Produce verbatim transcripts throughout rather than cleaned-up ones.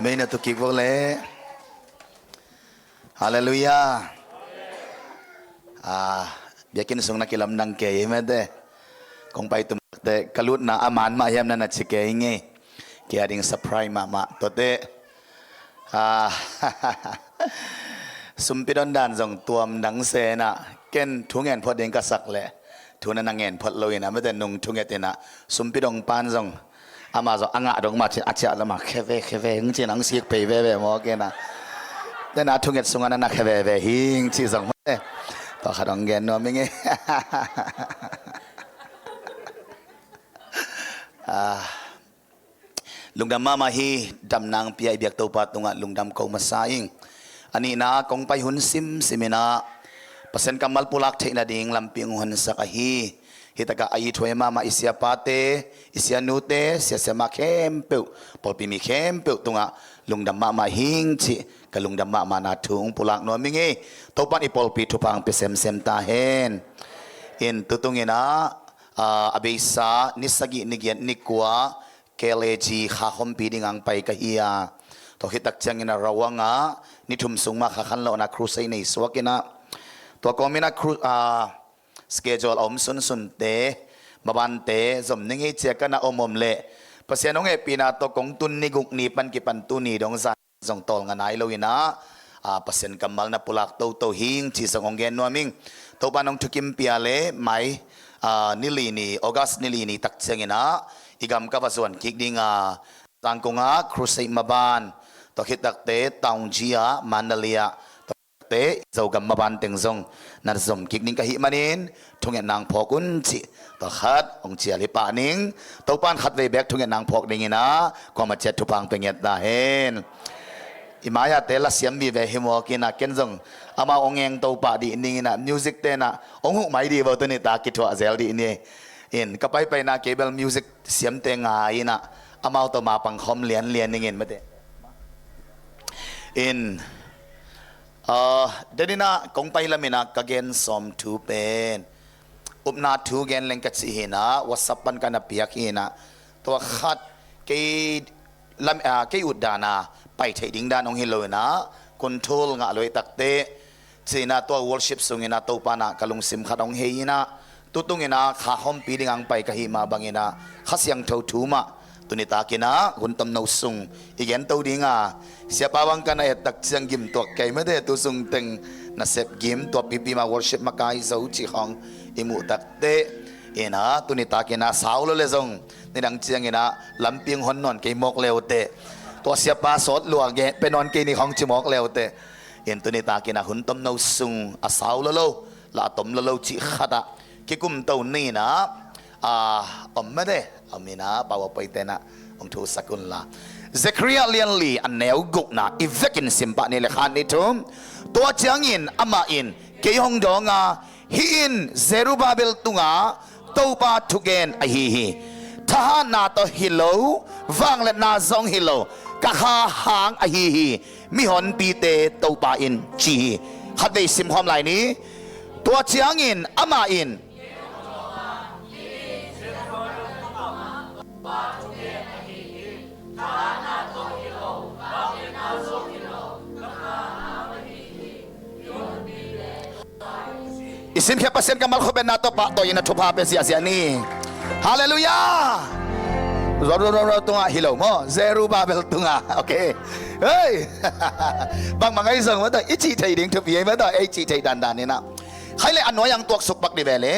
Mei na tu kik vok le. Halleluiah. Ah, biakinn sung na kilamdang kei hi mete. Kong pai tum te ka lutna a man mah hiam na na ci kei ngei. Kei a ding surprise mahmah. Tuate, ah, sumpi don dan zong tuam dang sena, ken thu ngen phot ding ka sak le thu na na ngen phot lo ina, mete nung thu nget ina, sumpi dong pan zong ama zong a ngah dong mah cin a ciah lo mah kheve kheve hing cin ang sik pei veve maw kena. Tena thu nget sunga na na kheveve hing ci zong mete. Tua khat hong gen nuam ing e. Ah, lungdam mahmah hi. Damna hong pia i biak Topa tungah lungdam ko masa ing. A nihna kong pai hun simsim ina Pasian kammal pulak theih nading lampi hong honsak ahi. Hitakah a ithuai mahmah i siapate, i sianute, siasia mah khempeuh, pawlpi mi khempeuh tungah lungdam mahmah hing cih ka lungdam mahmahna thu hong pulak nuam ing e. Topan i pawlpi thupha hong pia semsem ta hen. In tutung ina, ah, a beisa ni sagih ni giat ni kua K L A G kha khompi ding ang pai ka hi a. Tua khit tak ciangin a Rawang ah ni thum sung mah kha khanlawhna crusade nei suak ina. Tua kawmin a cru-, ah, schedule a om sunsunte, mabante zom ni ngei cia ka na om om leh Pasian hong hehpihna tawh kong tun ni guk ni pan kipan tuni dong zan zong tawlnga nai lo ina, ah, Pasian kammal na pulak toto hing ci zong hong gen nuam ing. Topan hong thukim pia le mai, ah, ni li ni, August ni li ni tak ciang ina i gam ka va zuan kik ding a, Zangkong ah crusade maban, tua khit takte Taunggyi ah, Mandalay ah, tua khit takte Zogam maban teng zong na zom kik ding ka hih manin thungetna hong phawk un cih tua khat hong cial hi pah ning. Topan khatvei bek thungetna hong phawk ding ina kuamah ciat thupha hong pia ngiat ta hen. I mai-ate lasiam vive hi mawk ina ken zong amau hong eng to pah dih ning ina music tena hong huh mai dih vo tuni ta kithuah zel dih ni. In ka paipaina kei bel music siamte ngai ina amau tawh mapang khawm lianlian ning in mate. In, ah, den ina kong pai lam ina ka gen sawm thu pen upna thu gen leng ka cih hi ina WhatsApp pan ka na piak hi ina tua khat kei lam, ah, kei ut dana pai theih ding dan hong hi lo ina control ngah lo i takte ci ina tua worship sung ina Topa na ka lungsim khat hong hei ina tutung ina kha khompi ding ang pai ka hih mah bang ina Kha Siangtho thu mah tuni tak ina hun tomno sung i gen to ding a. Siapa bang ka na et tak ciang gim tuak kei mete, tu sung teng nasep gim tua pipi mah worship makai zo cih khawng i muh takte ina tuni tak ina sau lo le zong nidang ciang ina lampi hong hon nawn kei mawk le uh teh. Tua siapa sawt lua gen pia nawn kei ni khawng ci mawk le uh teh. In tuni tak ina hun tomno sung a sau lo lo la a tom lo lo cih khat ah kikum to ni ina, ah, om mete, om ina PowerPoint tena hong thusak un la. Zekhariah lian li a neu gukna i vekin sim pah ni le khan ni thum. Tua ciangin amah in kei hong dawng a, hih in Zerubbabel tungah Topa thugen ahi hi. Thahatna tawh hi lo, vangliatna zong hi lo, ka kha hang ahi hi. Mihonpite Topa in ci hi. Khatvei simkhawm lai ni. Tua ciangin amah in i simkhiat Pasian kammal khuapianna tawh pahtawi ina thupha pia ziahziah ni. Halleluiah. Zerubbabel tungah hi lo maw? Zerubbabel tungah. Ok. Hei. Bangmah ngaih zong mataw i cih thei ding thupi ei mataw ei cih thei dandan ina. Khaile a nuai ang tuaksuk pak ni ve le.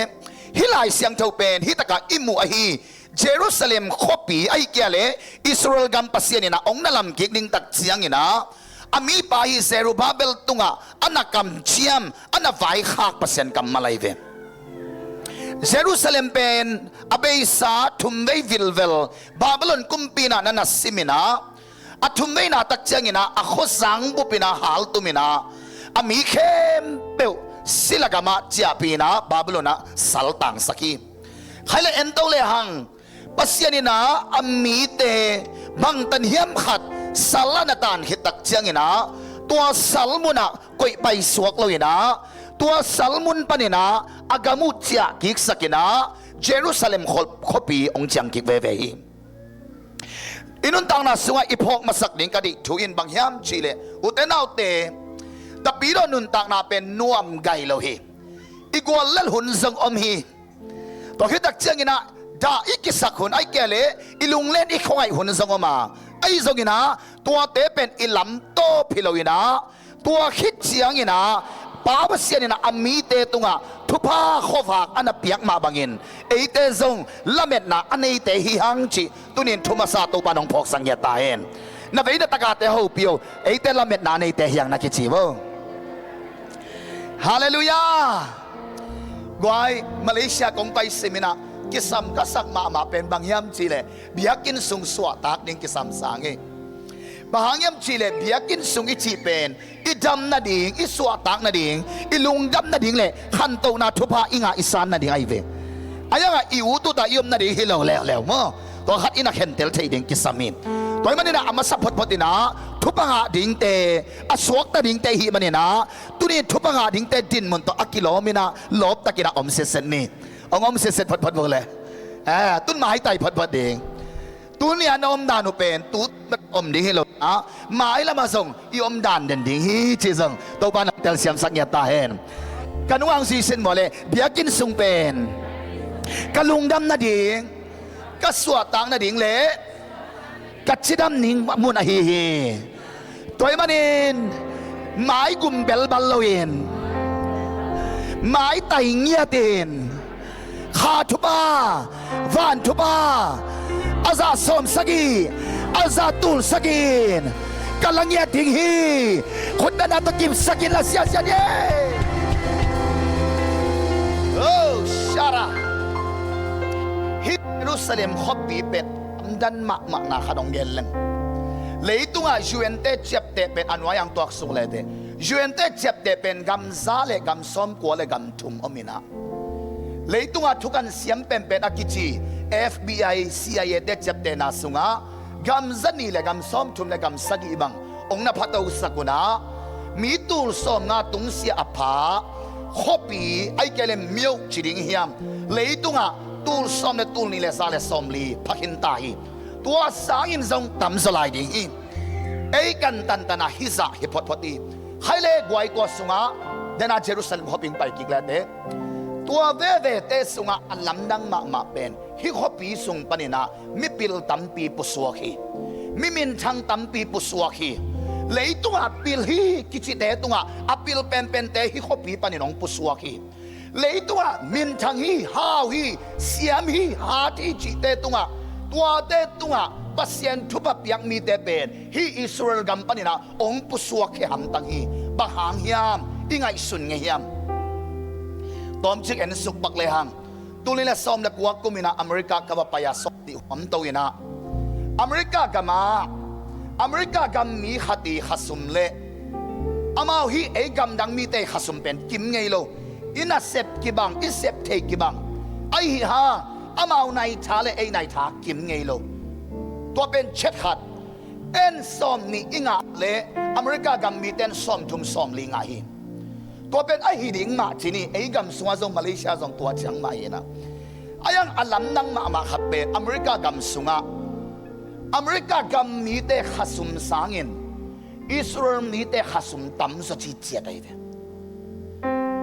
Hih Lai Siangtho pen hih takah i muh ahi Jerusalem khuapi ahi kia le Israel gam Pasian ina hong na lam kik ding tak ciang ina a mipa hi Zerubbabel tungah a na kamciam a na vaikhak Pasian kammal ahi ve. Jerusalem pen a beisa thumvei vilvel Babylon kumpi ina na na sim ina a thumveina tak ciang ina a khuazang bup ina haltum ina a mi khempeuh sila gamah ciahpih ina Babylon ah saltangsak hi. Khaile ento le hang Pasian ina a mite bangtan hiam khat sal a na tan khit tak ciang ina tua sal munah koih paisuak lo ina tua sal mun pan ina a gam uh ciah kiksak ina Jerusalem khuapi hong ciang kik veve hi. I nuntakna sungah i phawk masak ding ka deih thu in bang hiam cihleh, ute naute, Tapidaw nuntakna pen nuam gai lo hi. I guallel hun zong om hi. Tua khit tak ciangin ah dah i kisak hun, ahih kei leh i lunglen i khuangaih hun zong om a, ahi zongin ah tuate pen i lamtawp hi lo in ah, tua khit ciangin ah Pa Pasian in ah a mite tungah thupha khuavak a na piak mah bangin eite zong lametna a neite hi hang cih tuni in thu masa Topa in hong phawksak ngiat ta hen. Na vei na takate hopih o, eite lametna a neite hi hang na kici vo. Halleluiah. Guai, Malaysia kong pai sim in ah kisam ka sak mahmah pen bang hiam cihleh, biakinn sung suahtak ding kisam sang hi. Bang hang hiam cihleh, biakinn sung i cih pen i dam nading, i suahtak nading, i lungdam nading le khantohna thupha i ngah i san nading ahi ve. A hi hangah i ut ut a i om nading hi lo leuleu maw. Tua khat i na khentel theih ding kisam hi. Tua ahih manin ah a masa photphot in ah thupha ngah dingte, a suakta dingte i hih manin ah tuni in thupha ngah dingte dinmun tawh a kilawm in ah lawptak in ah om sitset ni. Hong om sitset photphot vo le. Eh, tun maitai photphot ding. Tuni a na omdan uh pen tu om ding hi lo in ah, mai lamah zong i omdan den ding hi cih zong Topa in hong telsiamsak ngiat ta hen. Ka nung hong sui sin maw le, biakinn sung pen ka lungdam nading, ka suahtak nading le ka cidam ding mun ahi hi. Tua ahih manin mai gum belbal loin, mai tai ngiatin, kha thupha, van thupha, a za sawm sagih, a za tul sagih in ka la ngiat ding hi. Khutbetna tawh kimsak in la siasia ni. Oh, shara. Hih Jerusalem khuapi pen lamdang mahmahna khat hong gen leng. Leitungah U N te ciapteh pen a nuai-ah hong tuaksuk leteh, U N te ciapteh pen gam za le gam sawmkua le gam thum om in ah, leitungah thukan siam penpen a kici F B I, C I A te ciaptehna sungah gam za nih le gam sawmthum le gam sagih bang hong na phatosak un ah, mi tul sawmnga tungsiah a pha khuapi, ahih kei leh myo ci ding hiam, leitungah tul sawm le tul nih le za le sawmli pha khin ta hi. Tua sangin zong tamzaw lai ding hi. Ei kan tantan a hih zah hi photphot hi. Khaile guai, tua sungah, den a Jerusalem khuapi hong pai kik leteh, tua vevete sungah a lamdang mahmah pen hih khuapi sung panin ah mipil tampi pusuak hi. Mi minthang tampi pusuak hi. Leitungah pil hi kicite tungah a pil penpente hih khuapi panin hong pusuak hi. Leitungah minthang hi, hau hi, siam hi, hat hi cihte tungah, tuate tungah Pasian thupha piak mite pen hih Israel gam panin ah hong pusuak hi hamtang hi. Bang hang hiam? I ngaihsun ngei hiam? Tawmcik en suk pak lehang, tul nih le sawm le kua kum in ah America ka va pai a, sawmnih huam to in ah, America gam ah America gam mi khat i khasum le amau hih ei gamdang mite i khasum pen kim ngei lo. I nasep kibang, i sep thei kibang. Ahi hang amau naitha le ei naitha kim ngei lo. Tua pen chet khat. En sawmnih i ngah le America gam mite en sawmthum sawmli ngah hi. Tua pen ahi ding mah ci ni, ei gam sungah zong, Malaysia zong tua ciang mah hi in ah. Ahi hang a lamdang mahmah khat pen America gam sungah America gam mite khasum sangin Israel mite khasum tamzaw ciciat ahi ve.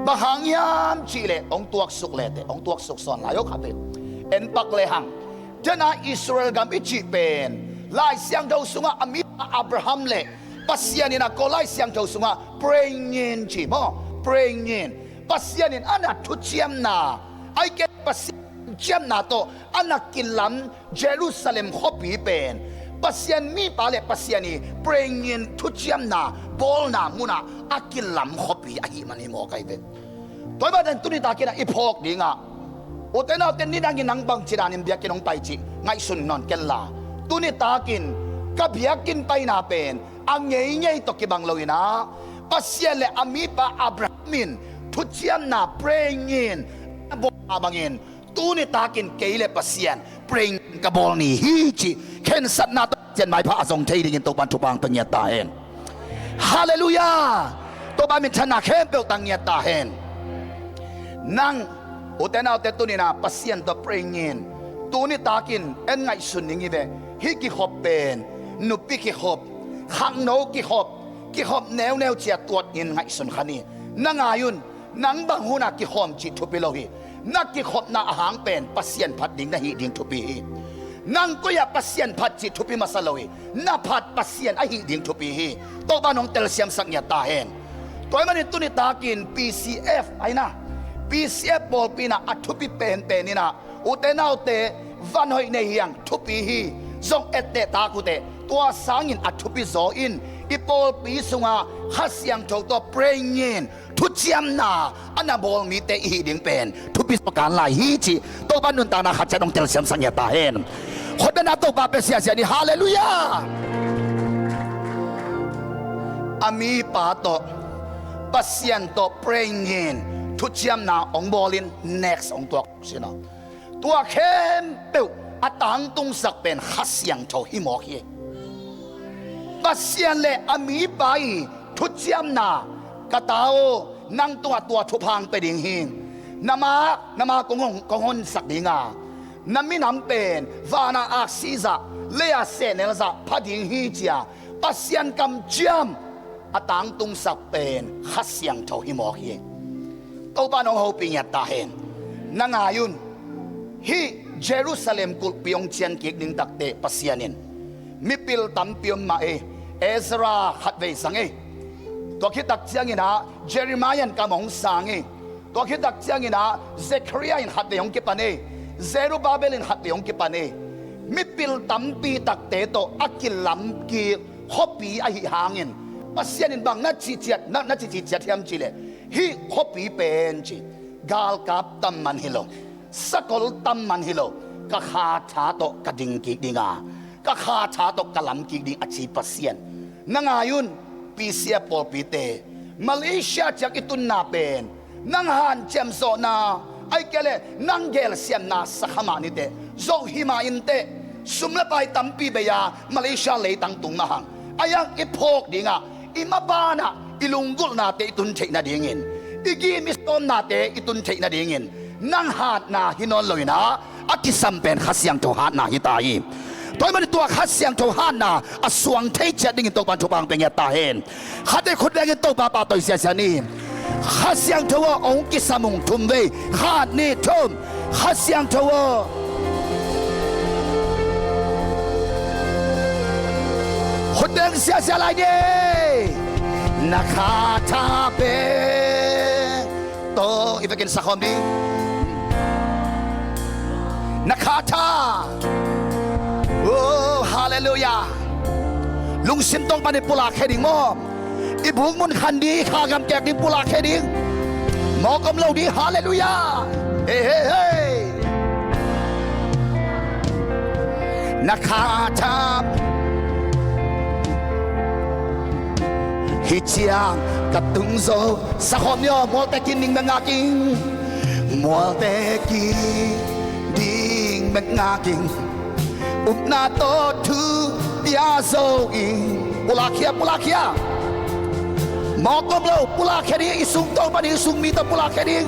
Bang hang hiam cihleh, hong tuaksuk leteh, hong tuaksuk sawn lai aw kha ve. En pak lehang, den a Israel gam i cih pen Lai Siangtho sungah a mipa Abraham le Pasian in a ko Lai Siangtho sungah praying in ci maw, praying in, Pasian in a na thuciamna, ahih kei leh Pasian thuciamna tawh a na kilam Jerusalem khuapi pen Pasian mipa le Pasian i praying in, thuciamna bawlna munah a kilam khuapi ahih man hi mawk ahi ve. Tua ahih manin tuni takin ah i phawk dingah, ute naute, nidangin nang bangci danin biakinn hong pai cih ngaihsun nawn kenla, tuni takin ka biakinn paina pen a ngeingei tawh kibang lo in ah, Pasian le a mipa Abraham in thuciamna praying in a bawlna bangin, tuni takin kei le Pasian praying ka bawl ni hi cih khensatna tawh Pasian maipha a zong thei dingin Topan thupha hong pia ngiat ta hen. Halleluiah. Topa minthanna khempeuh tang ngiat ta hen. Nang, ute naute, tuni in ah Pasian tawh praying in, tuni takin en ngaihsun ning hi ve. Hih kikhop pen nupi kikhop, khangno kikhop, kikhop neuneu cia tuat in ngaihsun kha ni. Na ngai un, nang bang hunah kikhawm cih thupi lo hi. Na kikhopna ahang pen Pasian phat ding na hih ding thupi hi. Nang koi-ah Pasian phat cih thupi masa lo hi. Na phat Pasian ahih ding thupi hi. Topa nong telsiamsak ngiat ta hen. Tua ahih manin tuni takin P C F aina, P C F pawlpi inah a thupi penpen inah, ute naute, van hoih nei hi hang, thupi hi. Zong etteh tak uh teh, tua sangin a thupi zaw in, i pawlpi sungah Kha Siangtho tawh praying in thuciamna a na bawl mite i hih ding pen thupi zaw kan lai hi cih Topa nuntakna khat ciat hong telsiamsak ngiat ta hen. Khut bengin Topa pia siasia ni. Halleluiah. A mipa tawh, Pasian tawh praying in thuciamna hong bawl in, next hong tuak sin a, tua khempeuh a tangtungsak pen Kha Siangtho hi mawk hi. Pasian le a mipa i thuciamna, ka ta aw, nang tungah tua thupha hong pia ding hi. Na ma, na ma kong hon, kong honsak ding a, na minam pen vana aksi zah, lei-a sehnel zah pha ding hi, ci-a Pasian kamciam a tangtungsak pen Kha Siangtho hi mawk hi. Topa nong hopih ngiat ta hen. Na ngai un, hih Jerusalem kulhpi hong cian kik ding takteh Pasian in mipil tampi om mah ei. Ezra khatvei zang ei. Tua khit tak ciangin ah Jeremiah in kam hong sang ei. Tua khit tak ciangin ah Zechariah in khatvei hong kipan ei. Zerubbabel in khatvei hong kipan ei. Mipil tampi takte tawh a kilam kik khuapi ahih hangin, Pasian in bang na cihciat, na, na cihciat hiam cih leh, hih khuapi pen ci, galkap tam man hi lo, sakol tam man hi lo, ka Kha Tha tawh ka ding kik ding a, ka Kha Tha tawh ka lam kik ding, a ci Pasian. Na ngai un, P C F pawlpite, Malaysia ciang i tunna pen nang hanciam zawhna, ahih kei leh nang gelsiamna sa kha mah ni teh. Zoh hi mah inteh, sum le pai tampi bei-a Malaysia leitang tung mah hang, a iang i phawk dingah, i mabanah i lunggulhnate i tun theih nadingin, i gim i sawmnate i tun theih nadingin, nang hatna hi nawn lo-in ah, a kisam pen Kha Siangtho hatna hi ta hi. Tua ahih manin tua Kha Siangtho hatna a suang thei ciat dingin Topa'n thupha hong pia ngiat ta hen. Khatvei khut bengin Topa pahtawi siasia ni. Kha Siangtho aw, hong kisam ung, thum vei. Khat, nih, thum. Kha Siangtho aw, khut beng siasia lai ni. Na Kha Tha pen, tawh i vekin sakhawm ding. Na Kha Tha. Oh, halleluiah. Lungsim tawng panin pulak khia ding maw? I buk mun khan ding, i kha gam kek ding, pulak khia ding. Mawk om lo ding. Halleluiah. Hei, hei, hei. Na Kha Tha. Hih ciang ka tung zo. Sakhawm ni aw, mualte kin ding bek ngak ing. Mualte kin ding bek ngak ing. Upna tawh thu pia zo ing. Pulak khia, pulak khia. Mawk om lo, pulak khia ding, i sung Topa ding, i sung mi tawh pulak khia ding.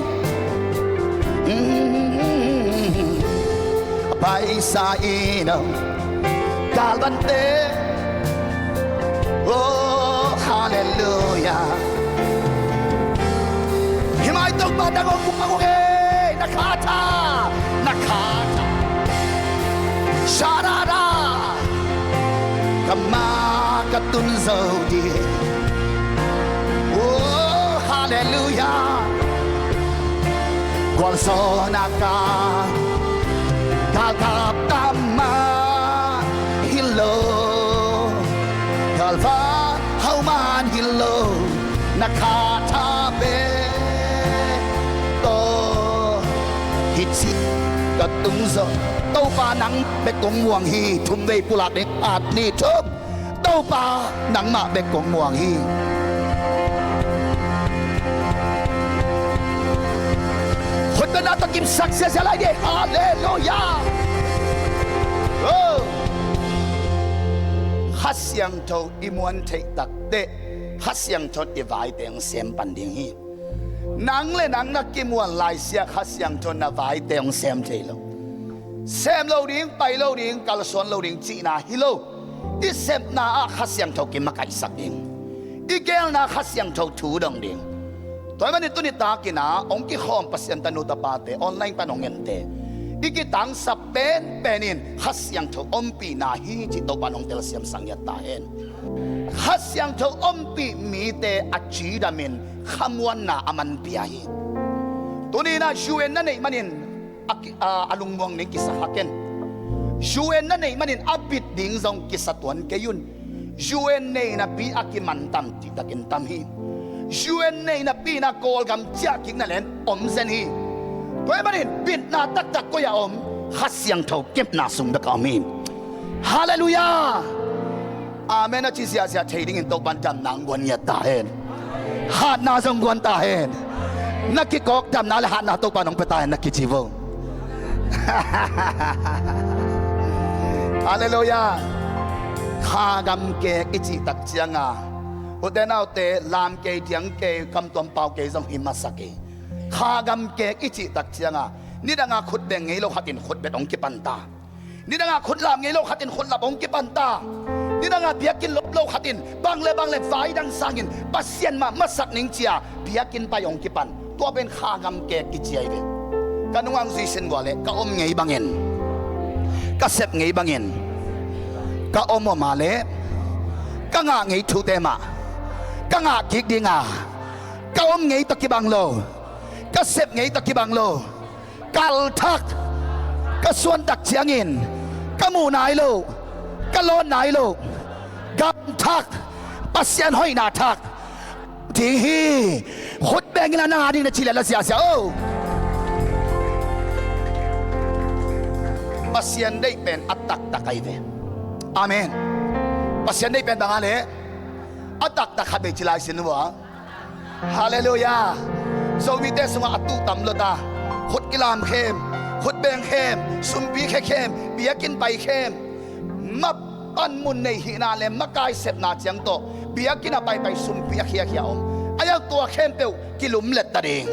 Mm. Paisa ino, galvante. Oh, halleluiah. Hih mai Topa nang hong puk mang ung ei. Na Kha Tha, na Kha Tha. Sharara. Ka ma ka tun zo ding. Oh, halleluiah. Gualzawhna ka galkap tam man hi lo, galvan hau man hi lo, na Kha Tha bek tawh hih ci ka tung zo. Topa nang bek kong muang hi. Thum vei pulak ding. Khat, nih, thum. Topa nangmah bek kong muang hi. Khut bengin tawh kimsak siasia lai ni. Halleluiah. Oh. Kha Siangtho i muan theih takteh, Kha Siangtho in i vaite hong sem pan ding hi. Nang le nang na kimuan laisiah Kha Siangtho in na vaite hong sem thei lo. Sem lo ding, pai lo ding, kalsuan lo ding cihna hi lo. I sepna ah Kha Siangtho kimakaihsak ding, i geelna Kha Siangtho thu dong ding. Tua ahih manin tuni takin ah hong kikhawm Pasian tanu tapate, online pan hong ente, i kitangsap penpen in Kha Siangtho ompihna hi cih Topa in hong telsiamsak ngiat ta hen. Kha Siangtho ompih mite a cidamin khamuanna a manpia hi. Tuni-in ah U N na neih manin a ki-, a, a lungmuang ding kisa kha ken. U N na neih manin a bit ding zong kisa tuan kei un. U N nei napi a kiman tam cihtakin tam hi. U N nei napi-in ah Kawlgam ciahkikna len om zen hi. Tua ahih manin bitna taktak koi-ah om? Kha Siangtho kepna sung bek ah om hi. Halleluiah. Amen a ci ziahziah thei dingin Topa in damna hong guan ngiat ta hen. Hatna zong guan ta hen. Na kikawk damna le hatna Topa in hong pia ta hen, na kici vo. Halleluiah. Kha gam kek i cihtak ciangin, ute naute, lam kei, diang kei, kamtuam pau kei zong hi masa kei. Kha gam kek i cihtak ciangin, nidangin khut beng ngei lo khatin khut bet hong kipan ta. Nidangin khut lam ngei lo khatin khut lap hong kipan ta. Nidangin biakinn lop lo khatin bang le bang le vai dang sangin Pasian mah masak ning ci-a biakinn pai hong kipan. Tua pen kha gam kek kici ahi ve. Ka nungah zui sin vua leh, ka om ngei bangin, ka sep ngei bangin, ka om om a leh, ka ngah ngei thute mah ka ngah kik ding a, ka om ngei tawh kibang lo, ka sep ngei tawh kibang lo, kal thak, ka suan tak ciangin ka muh nai lo, ka lawn nai lo, gam thak, Pasian hoihna thak ding hi. Khut beng in la, nang a ding na cih leh la ziahziah o. Pasian deih pen a taktak ahi ve. Amen. Pasian deih pen bang a leh? A taktak khat vei ci lai sin vua. Halleluiah. Zomite sungah a tuh tam lua ta. Khut kilam khem, khut beng khem, sumpi khia khem, biakinn pai khem. Ma panmun nei hihna le makai sepna ciang tawh biakinn a paipai sumpi a khiakhia om. A iau tua khempeuh kilumlet ta ding.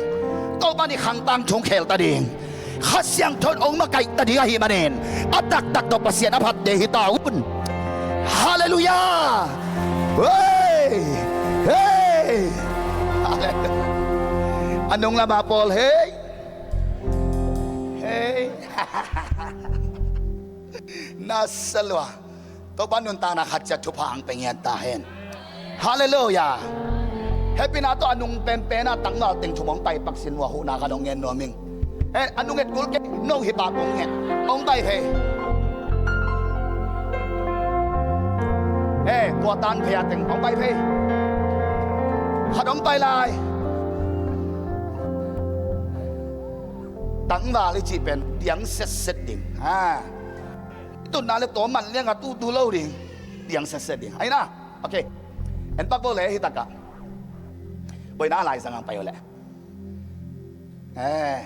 Topa in i khangtang thung khel ta ding. Kha Siangtho in hong makaih ta ding ahih manin a taktak tawh Pasian a phatte hi ta un. Halleluiah. Hei! Hei! Halleluiah. A nung lama pawl hei. Hei. Na sa lua. Topa nuntakna khat ciat thupha hong pia ngiat ta hen. Halleluiah. Hehpihna tawh a nung penpen a tangval teng thum hong pai pak sin vua, huhna khat hong ngen nuam ing. Eh, a nung et kul kei, no hi pak hong ngen. Hong pai phei. Eh, kua tan phei a teng hong pai phei. Khat hong pai lai. Tangval i cih pen diang setset ding. Ha. Tunna le tua man liang a tutu lo ding. Diang setset ding. Ahi na. Ok. En pak bo le hi takah. Boina lai zang ang pai o le. Eh,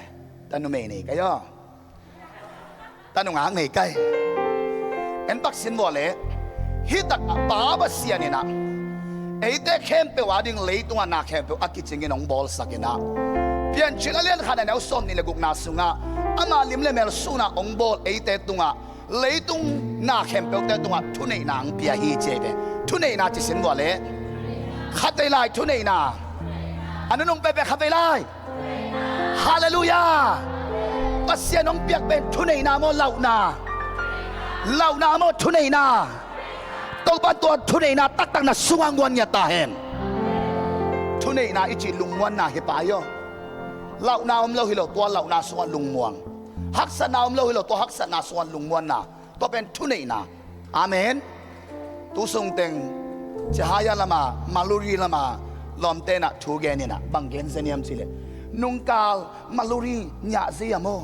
ta numei nei kai o. Ta nungak nei kai. En pak sin bo le. Hi takah Pa Pasian in ah eite khempeuh a ding leitungah na khempeuh a kicingin hong bawlsak in ah, Piancil a lian khat a neu sawm nih le gukna sungah ama lim le mel suhna hong bawl eite tungah, leitung na khempeuhte tungah thuneihna hong pia hi ci hi ve. Thuneihna ci sin vua le. Khatvei lai thuneihna. A nunung pehpeh khatvei lai. Halleluiah. Pasian hong piak pen thuneihna maw, lauhna? Lauhna maw, thuneihna? Topa in tua thuneihna taktak na sungah guan ngiat ta hen. Thuneihna i cih lungmuanna hi pai aw. Lauhna om lo hi lo, tua lauhna sungah lungmuang. Haksatna om lo hi lo, tua haksatna sungah lungmuanna. Tua pen thuneihna. Amen. Tu sung teng Chihaya lama, Maluri lama lawmte in ah thu gen in ah, bang gen zen hiam cih leh, nungkal Maluri ngiah zei a maw,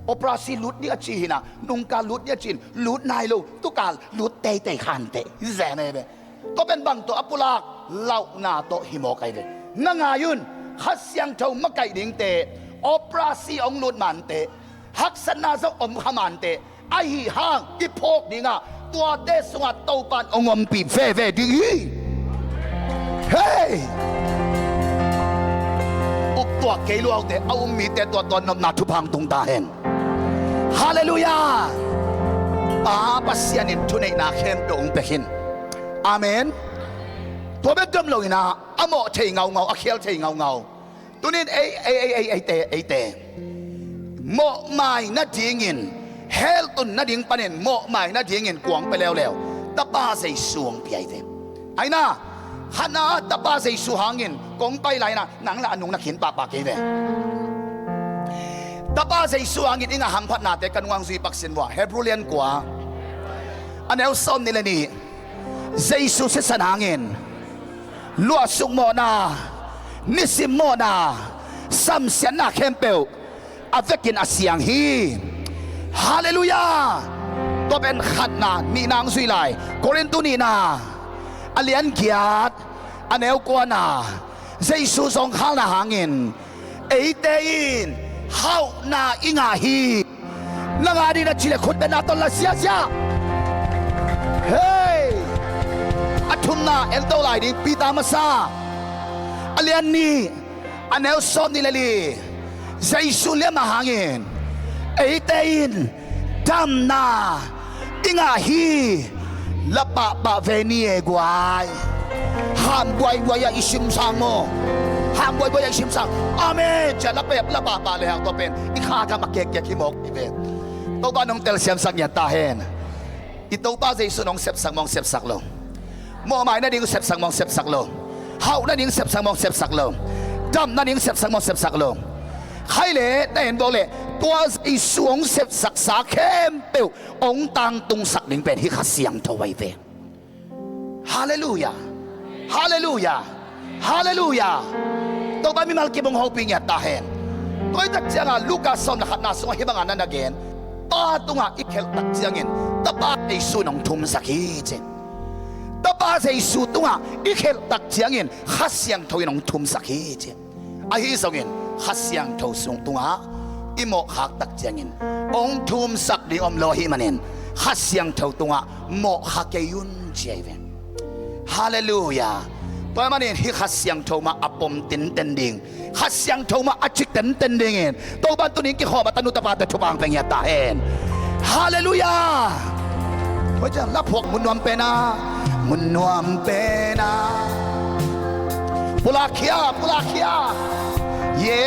operasi lut ding a ci hi in ah, nungkal lut ding a ci in, lut nai lo, tukal lut teitei khanteh hi zen hi ve. Tua pen bang tawh a pulak? Lauhna tawh hi mawk ahi ve. Na ngai un, Kha Siangtho makaih dingte, operasi hong lut manteh, haksatna zong om kha manteh, ahi hang i phawk dingah tuate sungah Topa in hong ompih veve ding hi. Hei! Uptuak kei luaute, a um mite tua tua nopna thupha hong tung ta hen. Halleluiah. Pa Pasian in thuneihna khempeuh hong pia khin. Amen. Tua bek gam lo in ah, a mawh thei ngaungau, a khial thei ngaungau. Tunin ei, ei, ei, ei, eite, eite mawhmai nadingin, hell tun nading panin mawhmai nadingin kua hong pia leuleu? Tapa Jesu hong pia hi ve. Aina, khatna, Tapa Jesu hangin kong pai lai na, nang le a nung na khin pahpah kei ve. Tapa Jesu hangin i ngah hamphatnate ka nung hong zui pak sin vua. Hebrew lian kua, a neu sawm nih le nih. Jesu sisan hangin luahsuk mawhna, nisim mawhna, samsiatna khempeuh a vekin a siang hi. Halleluiah. Tua pen khatna. Nihna hong zui lai. Korintu nihna, a lian giat, a neu kuana, Jesu zawngkhalna hangin eite in hauhna i ngah hi. Na ngah ding na cih leh khut bengna tawh la ziahziah. Hei, a thumna en to lai ding. Peter masa, a lian nih, a neu sawm nih le li. Jesu liamna hangin eite in damna i ngah hi. La pahpah ve ni e guai. Ham buaibuai ah i simsang maw? Ham buaibuai ah i simsang. Amen. Cia la pep la pahpah le hang tua pen i kha gam a kekkek hi mawk hi ve. Topa nong telsiamsak ngiat ta hen. I Topa Jesu nong sepsak mawng sepsak lo. Mawhmai nading sepsak mawng sepsak lo. Hauh nading sepsak mawng sepsak lo. Dam nading sepsak mawng sepsak lo. Khai le na en bawk le, tua Jesu hong sepsaksa khempeuh hong tangtungsak ding pen hih Kha Siangtho ahi ve. Halleluiah. Halleluiah. Halleluiah. Topa mimal kibung hopih ngiat ta hen. Tua hi tak cianga Luka sawm le khatna sungah hih banga na na gen. Pa tungah i khelh tak ciangin Tapa Jesu in hong thumsak hi ci. Tapa Jesu tungah i khelh tak ciangin Kha Siangtho in hong thumsak hi ci. Ahi zongin Kha Siangtho sung tungah i mawhkhak tak ciangin hong thumsak ding om lo ahih manin Kha Siangtho tungah mawhkha kei un ci ahi ve. Halleluiah. Tua ahih manin hih Kha Siangtho mah a pom tinten ding, Kha Siangtho mah a cik tinten dingin Topa in tunin kikhawm a tanu tapate thupha hong pia ngiat ta hen. Halleluiah. Tua ciang la phuak mun nuam pena, mun nuam pena. Pulak khia, pulak khia. Ye,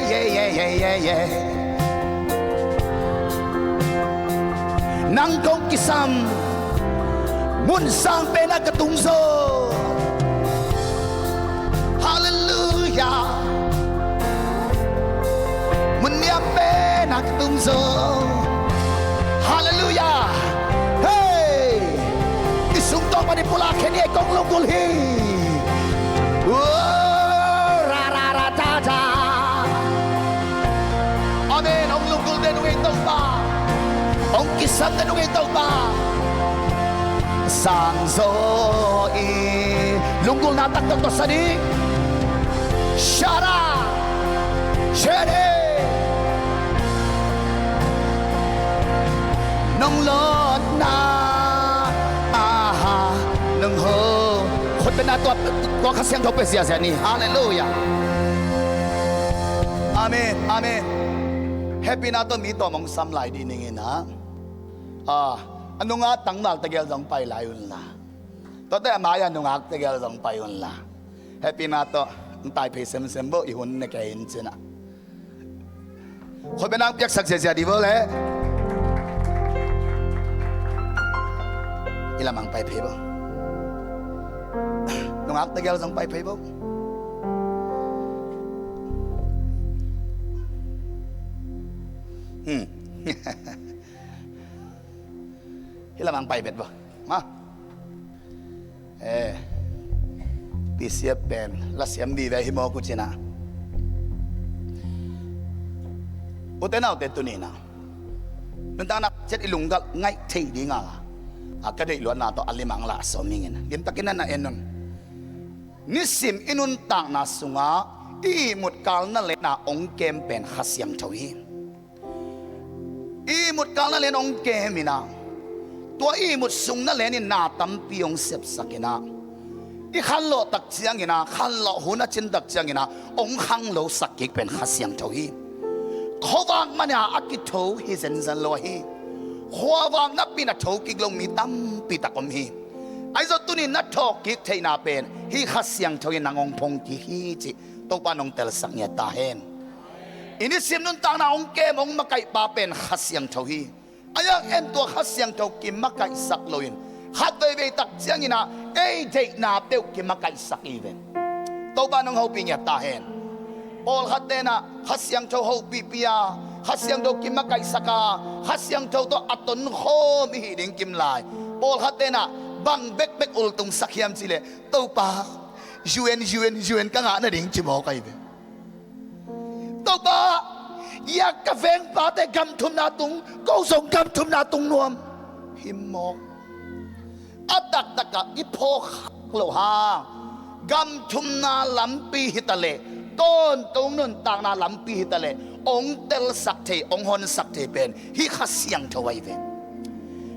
ye, ye, ye, ye, ye. Nang kong kisam mun sang pena ka tung zaw. Halleluiah. Mun niam pena ka tung zaw. Halleluiah. Hei, i sungtawng panin pulak khia ni e, kong lunggulh hi. Oh, ra, ra, ra, da, da. Amen. Hong lunggulhte nung ei Topa. Hong kisamte nung ei Topa. Sangzaw i lunggulhna taktak tawh sa ding. Shara. Shede. Nong lawtna, aha, nong ho. Khut bengna tua, tua Kha Siangtho pia ziahziah ni. Halleluiah. Amen. Amen. Happy na tawh mi tawm hong sam lai dih ning in ah. Ah, a nunga tangval tegel zong pai lai unla. Tuate a mai-a nungak tegel zong pai unla. Happy na tawh hong tai phei semsem bo, i hun ne kei in cin ah. Khut bengna hong piaksak ziahziah dih bo leh. I lamang pai phei bo. Nungak tegel zong pai phei bo. Hmm. Hih lamang pai bet bo. Ma. Eh, P C F pen la siam vive hi mawk uh cin ah. Ute naute tuni-in ah, nuntakna ciat i lunggulh ngaih thei ding a, a ka deih luatna tawh a limang lah sawm ing in limtakin na na en un. Nisim i nuntakna sungah i ihmut kal na len a hong kem pen Kha Siangtho hi. I ihmut kal na len hong kem in ah, tua i ihmut sung na len in na tampi hong sepsak in ah, i khanlawh tak ciangin ah, khanlawh hun a cin tak ciangin ah hong khanglosak kik pen Kha Siangtho hi. Khuavak mana a kitho hi zenzen lo ahi. Khuavak napi-in a tho kik lo mi tampi tak om hi. Ahi zong tuni-in na thawhkik theihna pen hih Kha Siangtho in nang hong phong kik hi cih Topa in hong telsak ngiat ta hen. I nisim nuntakna hong kem hong makaihpa pen Kha Siangtho hi. Ahi hang en tua Kha Siangtho kimakaihsak loin khat veivei tak ciangin ah ei deihna peuh kimakaihsak hi ve. Topa in hong hopih ngiat ta hen. Pawlkhat ten ah Kha Siangtho hopihpih a, Kha Siangtho kimakaihsak a, Kha Siangtho tawh a tonkhawm i hih ding kim lai. Pawlkhat ten ah bang bekbek ultungsak hiam cih leh, Topa, U N, U N, U N ka ngah nading ci mawk ahi ve. Topa, ia ka vengpate gam thumna tung, ko zong gam thumna tung nuam hi mawk. A taktak ah i phawk khak loh hang, gam thumna lampi hi ta leh, tawntung nuntakna lampi hi ta leh, hong telsak thei, hong honsak thei pen hih Kha Siangtho ahi ve.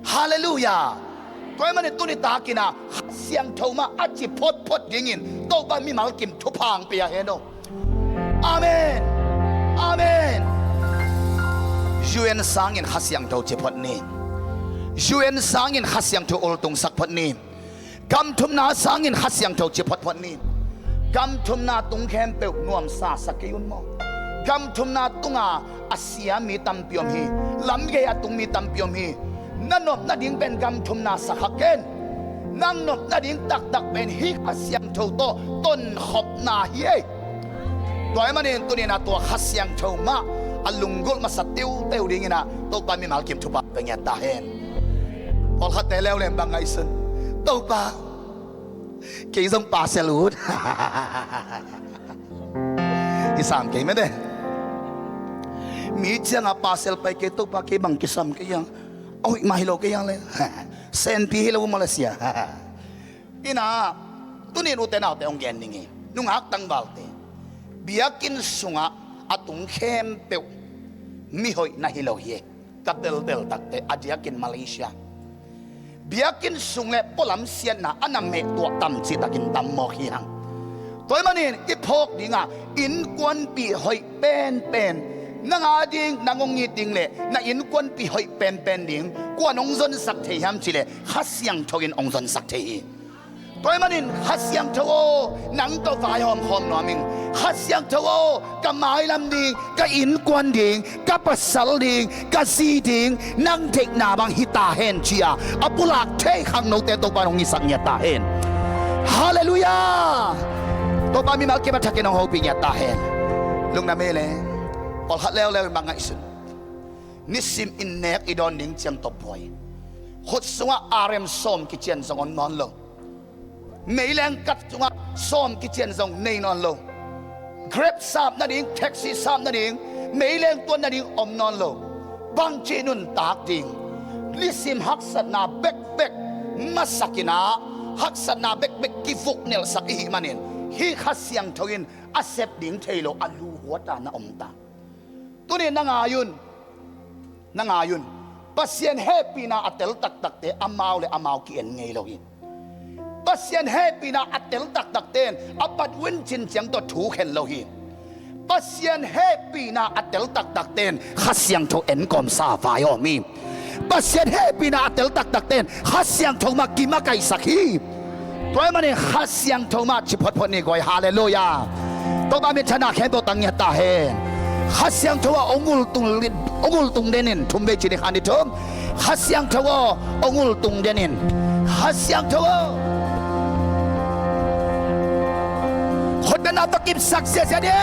Halleluiah. Tua ahih manin tuni takin ah Kha Siangtho mah a ci photphot dingin Topa in mimal kim thupha hong pia hen aw. Amen. Amen. U N sangin Kha Siangtho ci phot ni. U N sangin Kha Siangtho ultungsak phot ni. Gam thumna sangin Kha Siangtho ci photphot ni. Gam thumna tung khempeuh nuamsa sa kei un maw. Gam thumna tunga a sia mi tampi om hi. Lamgei a tung mi tampi om hi. Na nop nading pen gam thumna sa kha ken. Nang nop nading taktak pen hih Kha Siangtho tawh tonkhopna hi ei. Tua ahih manin tuni-in ah tua Kha Siangtho mah a lunggulh masa teuteu dingin ah Topa in mimal kim thupha pia ngiat ta hen. Pawlkhatte leuleu bang ngaihsun, Topa, kei zong parcel ut. Kisam kei mete. Mi ciangah parcel pai kei, Topa, kei bang kisam kei a. Oi, mah hi lo kei a le. Senpi hi lo Malaysia. Ina, tuni-in ute naute hong gen ning ei. Nungak tangvalte. Biakinn sungah a tung khempeuh mihoih na hi lo hi. Ka teltel takte a diakin Malaysia biakinn sung le pualam siatna a na mehtuah tam cihtakin tam mawk hi hang. Tua ahih manin i phawk dingah innkuanpih hoih penpen, nang a ding nang hong it ding le na innkuanpih hoih penpen ding kua'n hong zonsak thei hiam cih leh Kha Siangtho in hong zonsak thei hi. Tua ahih manin Kha Siangtho aw, nang tawh vaihawm khawm nuam ing. Kha Siangtho aw, ka mailam ding, ka innkuan ding, ka pasal ding, ka zi ding, nang deihna bang hi ta hen ci-a a pulak thei khangnote Topa in hong hisak ngiat ta hen. Halleluiah. Topa in mimal kim a thakin hong hopih ngiat ta hen. Lungdam ei le. Pawlkhat leuleu in bang ngaihsun. Nisim inn nek i dawn ding ciang tawh buai. Khut sungah R M sawm kician zong om nawn lo. Meileng kat sungah sawm kician zong nei nawn lo. Grab sap nading, taxi sap nading, meileng tuan nading om nawn lo. Bangci nuntak ding. Nisim haksatna bekbek masak in ah, haksatna bekbek kivuknelhsak i hih manin hih Kha Siangtho in a sep ding thei lo a luhuat a na om ta. Tuni na ngai un. Na ngai un. Pasian hehpihna a tel taktakte amau le amau ki-en ngei lo hi. Pasian hehpihna a tel taktakte in a pat vincin ciang tawh thu khen lo hi. Pasian hehpihna a tel taktakte in Kha Siangtho enkawmsa a vai a om hi. Pasian hehpihna a tel taktakte in Kha Siangtho mah kimakaihsak hi. Tua ahih manin Kha Siangtho mah ci photphot ni guai. Halleluiah. Topa minthanna khempeuh tang ngiat ta hen. Kha Siangtho aw, hong ultung, hong ultung den in. Thum vei ci ni, khat, nih, thum. Kha Siangtho aw, hong ultung den in. Kha Siangtho aw, khutbetna tawh kipsak ziahziah ni.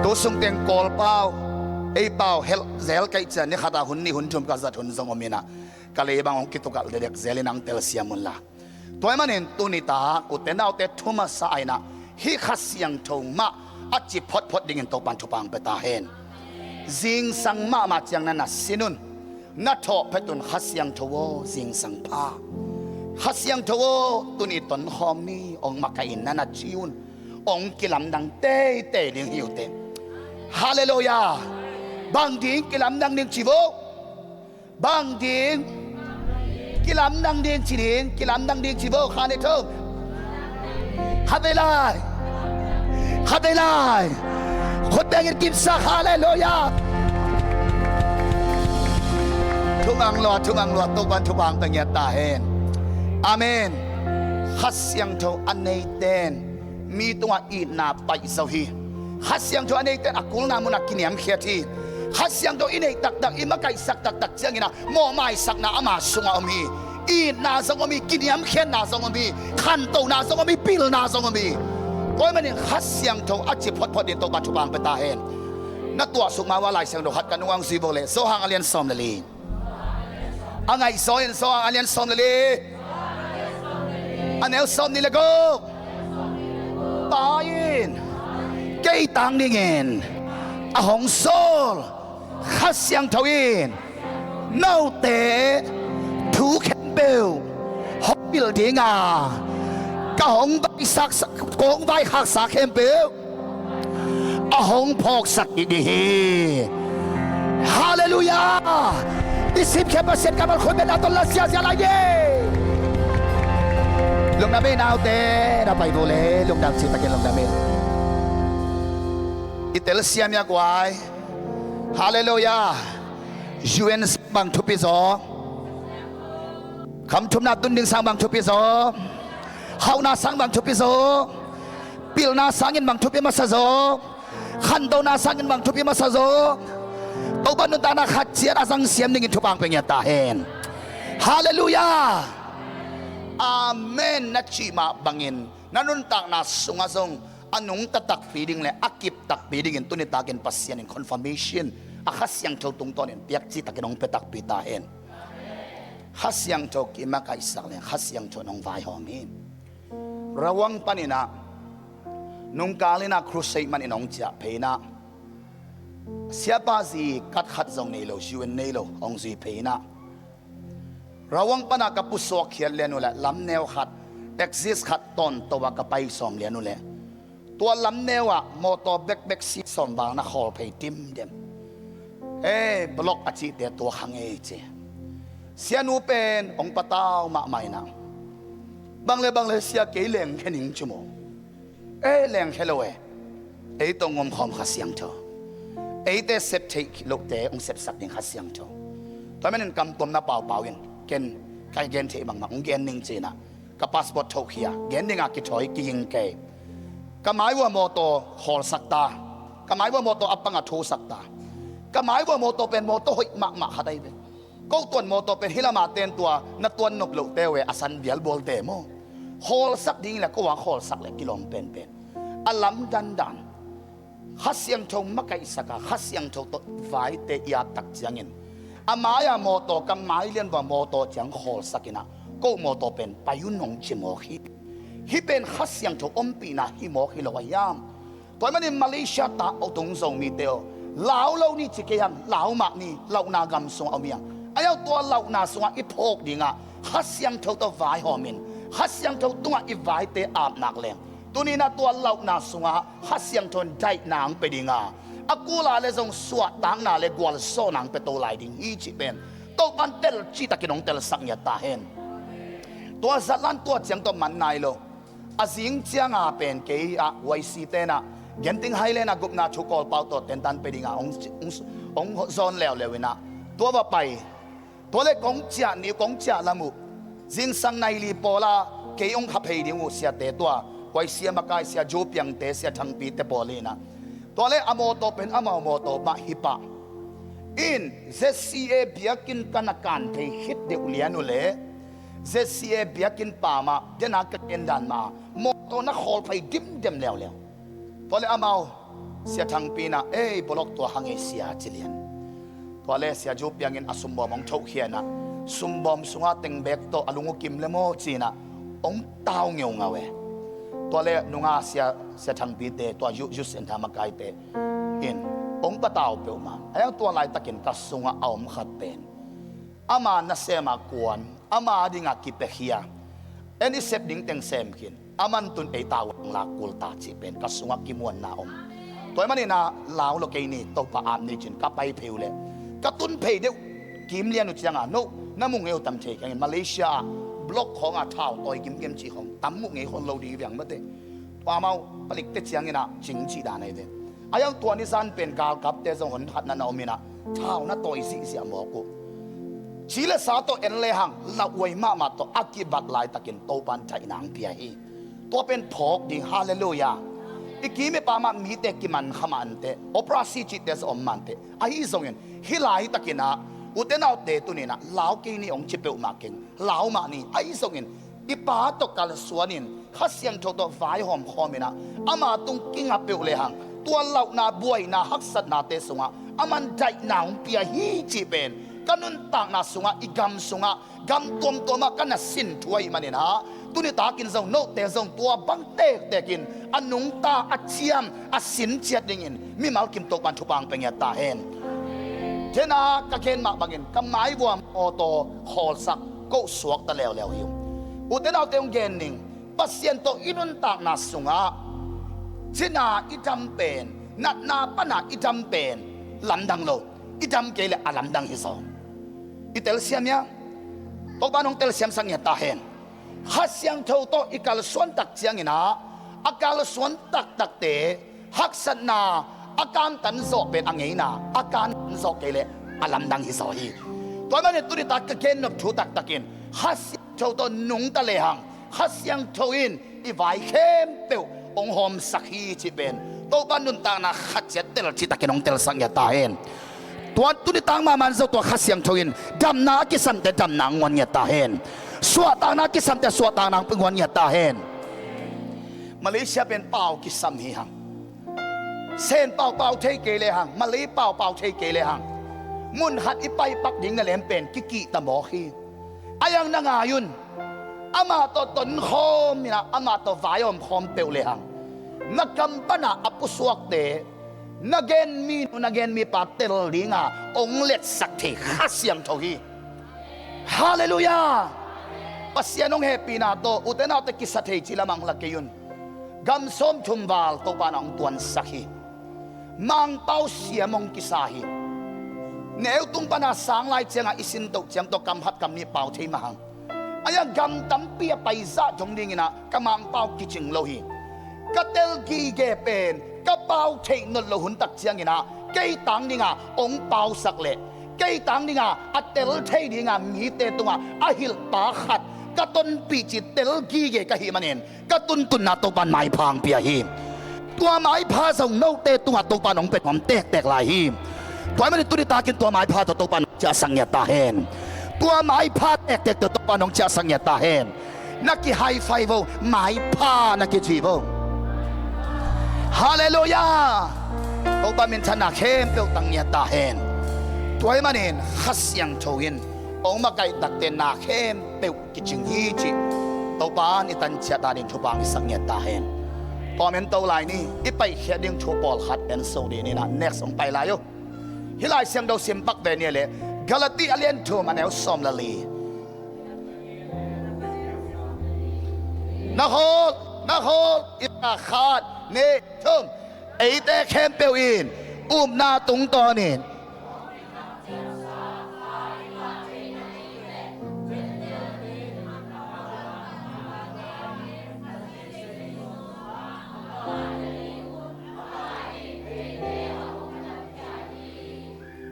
Tu sung teng Kawlpau, ei pau, helh zel ka hih ciang ni khat a hun nih hun thum ka zat hun zong om in ah, ka lei bang hong kitukalh dekdek zel in hong telsiam un la. Tua ahih manin tuni ta ute naute thu masa a in ah hih Kha Siangtho mah a ci photphot dingin Topa'n thupha hong pia ta hen. Zingsang mahmah ciang na na sin un. Na thawh phet un. Kha Siangtho aw, zingsang pha. Kha Siangtho aw, tuni tonkhawm ni, hong makaih in na na ci un. Hong kilamdang teitei ding hi uh teh. Halleluiah. Bang ding kilamdang ding ci vo. Bang ding? Kilamdang ding ci ding, kilamdang ding ci vo, khat, nih, thum. Khat vei lai. Khat vei lai. Khut bengin kipsak, halleluiah. Thumang lua, thumang lua, Topan thupha pia ngiat ta hen. Amen. Kha Siangtho a neiten mi tungah itna paih zo hi. Kha Siangtho a neiten a kulna munah kiniamkhiat hi. Kha Siangtho i neih taktak, i makaihsak taktak ciangin ah mawhmaisakna ama sungah om hi. Itna zong om hi, kiniamkhiatna zong om hi, khantona zong om hi, pilna zong om hi. Tua ahih manin Kha Siangtho a ci photphot in Topa thupha pia ta hen. Na tuahsuk ma-in Lai Siangtho khat ka nung ang zui bo le, Johan a lian sawm le li. A ngaihzaw in Johan a lian sawm le li, a neu sawm nih le guk. Pa in kei tang dingin a hong sawl Kha Siangtho in note thu khempeuh hong pil ding a, ka hong vaikhaksa, kong vaikhaksa khempeuh a hong phawksak kik ding hi. Halleluiah. I sipkhia Pasian kammal khut bengin a tawh la ziazia lai ni. Lungdam ei naute, na pai bo le, lungdam citakin lungdam ei. I telsiam ia guai. Halleluiah. U N sang bang thupi zaw? Khamthupna tun ding sang bang thupi zaw? Hauhna sang bang thupi zaw? Pilna sangin bang thupi masa zaw? Khantona sangin bang thupi masa zaw? Topa nuntakna khat ciat a zangsiam dingin thupha pia ngiat ta hen. Halleluiah. Amen na cih mah bangin na nuntakna sungah zong a nungta takpi ding le a kip takpi dingin tuni takin Pasian in confirmation a Kha Siangtho tungtawnin piak citakin hong pia takpi ta hen. Kha Siangtho kimakaihsak le Kha Siangtho in hong vaihawm hi. Rawang panin ah nungkal in ah crusade man in hong ciah phei in ah, siapa zi card khat zong nei lo, U N nei lo, hong zui phei in ah, Rawang pan ah ka pusuak khiat lian uh leh lamneu khat, exit khat tawnto ah ka pai sawm lian uh leh, tua lamneu ah mawtaw bekbek si sawm val na khawl phei dimdem. Ei, block a cihte tua kha ngei ci. Sianu pen hong patau mahmah in ah, bang le bang le sia, kei lengkhia ning ci maw. Ei, lengkhia lo e. Ei tawh hong omkhawm Kha Siangtho. Eite sep theih lohte hong sepsak ding Kha Siangtho. Tua manin kamtuamna paupau in, ken ka gen theih bangmah hong gen ning ci in ah, ka passport thohkhia, gen ding a kithawi kiging kei. Ka mai uah mawtaw khawlsak ta. Ka mai uah mawtaw a pang a thusak ta. Ka mai uah mawtaw pen mawtaw hoih mahmah khat ahi ve. Ko tuan mawtaw pen hih lamah ten tua na tuan nop lohte uh e, a san bialbualte maw. Khawlsak ding le ko a khawlsak le kilawm penpen. A lamdandan. Kha Siangtho makaihsak a, Kha Siangtho tawh vaite i at tak ciangin, a mai-a mawtaw, ka mai lian uah mawtaw ciang khawlsak in ah, ko mawtaw pen pai un hong ci mawk hi. Hih pen Kha Siangtho ompihna hi mawk hi lo a hiam? Tua ahih manin Malaysia ta aw tung Zomite aw, lau lo ni ci kei hang, lau mah ni, lauhna gam sungah om hi hang. A hiau tua lauhna sungah i phawk ding ah, Kha Siangtho tawh vaihawm in, Kha Siangtho tungah i vaite ap nak leng, tuni in ah tua lauhna sungah Kha Siangtho in daihna hong pia ding a, a kul a leh zong suahtakna le gualzawhna hong pia to lai ding hi cih pen Topa'n telcih takin hong telsak ngiat ta hen. Tua zat lan tua ciang tawh man nai lo. A zing ciang a pen kei ah Y C te in ah Genting Highland ah gupna thu Kawlpau tawh tentan pia ding a hong, hong, hong zawn leuleu in ah, tua va pai. Tua leh kong ciah ni, kong ciah lam uh, zingsang nai li pawl ah kei hong kha phei ding uh siate tua, Y C a makai Sia Zu Piangte, Sia Thangpite pawl hi in ah. Tua leh a mawtaw pen amau mawtaw mah hi pah in, Z C A biakinn ka na kan thei khit deuh lian uh leh, Z C A biakinn pa mah, den a ka ken dan mah, mawtaw na khawl phei dimdem leuleu. Tua leh amau, Sia Thangpi in ah, "Ei, block tua hang ei sia," ci lian. Tua leh Sia Zu Piang in a sumbawm hong thohkhia in ah, sumbawm sungah teng bek tawh a lung uh kim le maw ci in ah, hong tau ngeungau e. Tua leh nunga Sia, Sia Thangpite, tua youth, youth centre makaite in hong patau peuhmah. A hiang tua laitakin ka sungah a om khat pen, ama nasem a kuan, ama dingah kipiakhia, en i sep ding teng sem khin, aman tun ei tau hong lak kul ta cih pen ka sungah kimuanna om. Tua ahih manin ah lau lo kei ni, Topa ap ni cin ka pai phei uh leh, ka tun phei deuh kim lian uh ciang a, "No, na mu ngei uh tam thei keng in, Malaysia ah block khawng ah thau tawi gimgim cih khawng tam mu ngei khol lo ding hi veng mate." Tua amau palikte ciangin ah cing cih dan ahi ve. A yang tua ni zan pen galkapte zong hon khatna na om inah thau na tawi zihziah mawk uh. Ci le sa tawh en lehang lauhuai mahmah tawh a kibat laitakin Topan daihna hong pia hi. Tua pen phawk ding, halleluiah. I kim i pam ah mite kiman kha mah inteh, operasi cihte zong om mah inteh. Ahi zongin hih laitakinah ute naute tuninah lau kei ni hong ci peuhmah keng, lau mah ni. Ahi zongin i Pa tawh kalsuanin Kha Siangtho tawh vaihawm khawminah ama tung kinga peuh lehang tua lauhna, buaina, haksatnate sungah aman daihna hong pia hi cih pen ka nuntakna sungah, i gam sungah, gam tuamtuamah ka na sin thu ahih maninah tuni takin zong note zong tua bang tektekin a nungta, a ciam, a sin ciat dingin mimal kim Topan thupha hong pia ngiat ta hen. Dena ka gen mah bangin ka maivuam awtaw khawlsak ko suakta leuleu hi uh. Ute naute hong gen ning, Pasian tawh i nuntakna sungah cina i dam pen, natna pana i dam pen lamdang lo, i dam kei le a lamdang hi zaw. I telsiam ia? Topan hong telsiamsak ngiat ta hen. Kha Siangtho tawh i kalsuan tak cianginah a kalsuan taktakte haksatna a kantan zawh pen a ngeina, a kantan zawh kei le a lamdang hi zaw hi. Tua manin tuni tak ka gennop thu taktakin Kha Siangtho tawh nungta lehang Kha Siangtho in i vai khempeuh hong hawmsak hi cih pen Topa nuntakna khat ciat tel cihtakin hong telsak ngiat ta hen. Tua tuni tang mahmah in zo tua Kha Siangtho in damna a kisante damna hong guan ngiat ta hen. Suahtakna a kisante suahtakna hong guan ngiat ta hen. Malaysia pen pau kisam hi hang. Sen pau pau thei kei lehang, Malay pau pau thei kei lehang, mun khat i paipak ding na lem pen kikihta mawk hi. A yang na ngai un. Amah tawh tonkhawm inah amah tawh vaihawm khawm peuh lehang na kam panah a pusuakte, na gen minu, na gen mipa tel dinga hong letsak thei Kha Siangtho hi. Halleluiah. Pasian hong hehpihna tawh ute naute kisa thei ci lamang la kei un. Gam sawmthum val Topa na hong tuansak hi. Mangpau siam hong kisa hi. Neu tung pana sang lai cianga i sintoh ciang tawh kam khat kam nih pau thei mahang. A yang gam tampi a paizah dong dinginah ka Mangpau kicing lo hi. Ka tel gige pen ka pau theih not lo hun tak cianginah kei tang dinga hong pausak leh kei tang dinga a tel thei dinga mite tungah a hilhpa khat ka tonpih ci tel gige ka hih manin ka tuntunna Topan maipha hong pia hi. Tua maipha zong note tungah Topan hong pia nuam tektek lai hi. Tua ahih manin tuni takin tua maipha tawh Topan hong ciahsak ngiat ta hen. Tua maipha tektek tawh Topan hong ciahsak ngiat ta hen. Na ki high five vo, maipha na kici vo. Halleluiah. Topa minthanna khempeuh tang ngiat ta hen. Tua ahih manin Kha Siangtho in hong makaihtakte na khempeuh kicing hi cih Topa in i tanciat ading thupha hong sak ngiat ta hen. Tua men to lai ni, i paikhiat ding thu pawlkhat en so dih ni na, next hong pai lai uh. Hih Lai Siangtho simpak ve ni a leh Galati a lian thum a neu sawm le li. Na khawl, na khawl, i khat, nih, thum. Eite khempeuh in upna tungtawnin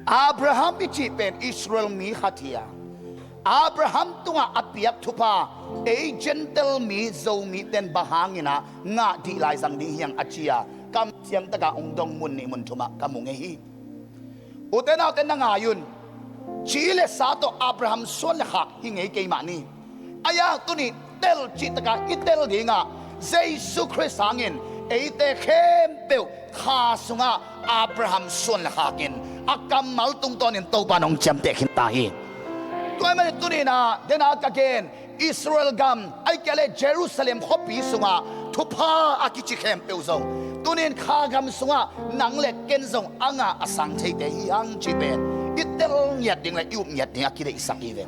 Abraham i cih pen Israel mi khat hi a, Abraham tungah a piak thupha ei Gentile mi, Zomi ten bang hanginah ngah dih lai zang ding hiang a ci a, kam siangtaka hong dong mun nih mun thumah ka mu ngei hi. Ute naute na ngai un. Ci le sa tawh Abraham suan le khak hi ngei kei mah ni. A yang tuni tel cihtaka i tel dingah Jesu Khrist hangin eite khempeuh kha sungah Abraham suan le khakin a kammal tungtawnin Topa in hong ciamteh khin ta hi. Tua ahih manin tuninah dena ka gen Israel gam, ahih kei leh Jerusalem khuapi sungah thupha a kici khempeuh zong tunin kha gam sungah nang le ken zong a ngah a sang theite hi hang cih pen i tel ngiat ding le i up ngiat ding a kideihsak hi ve.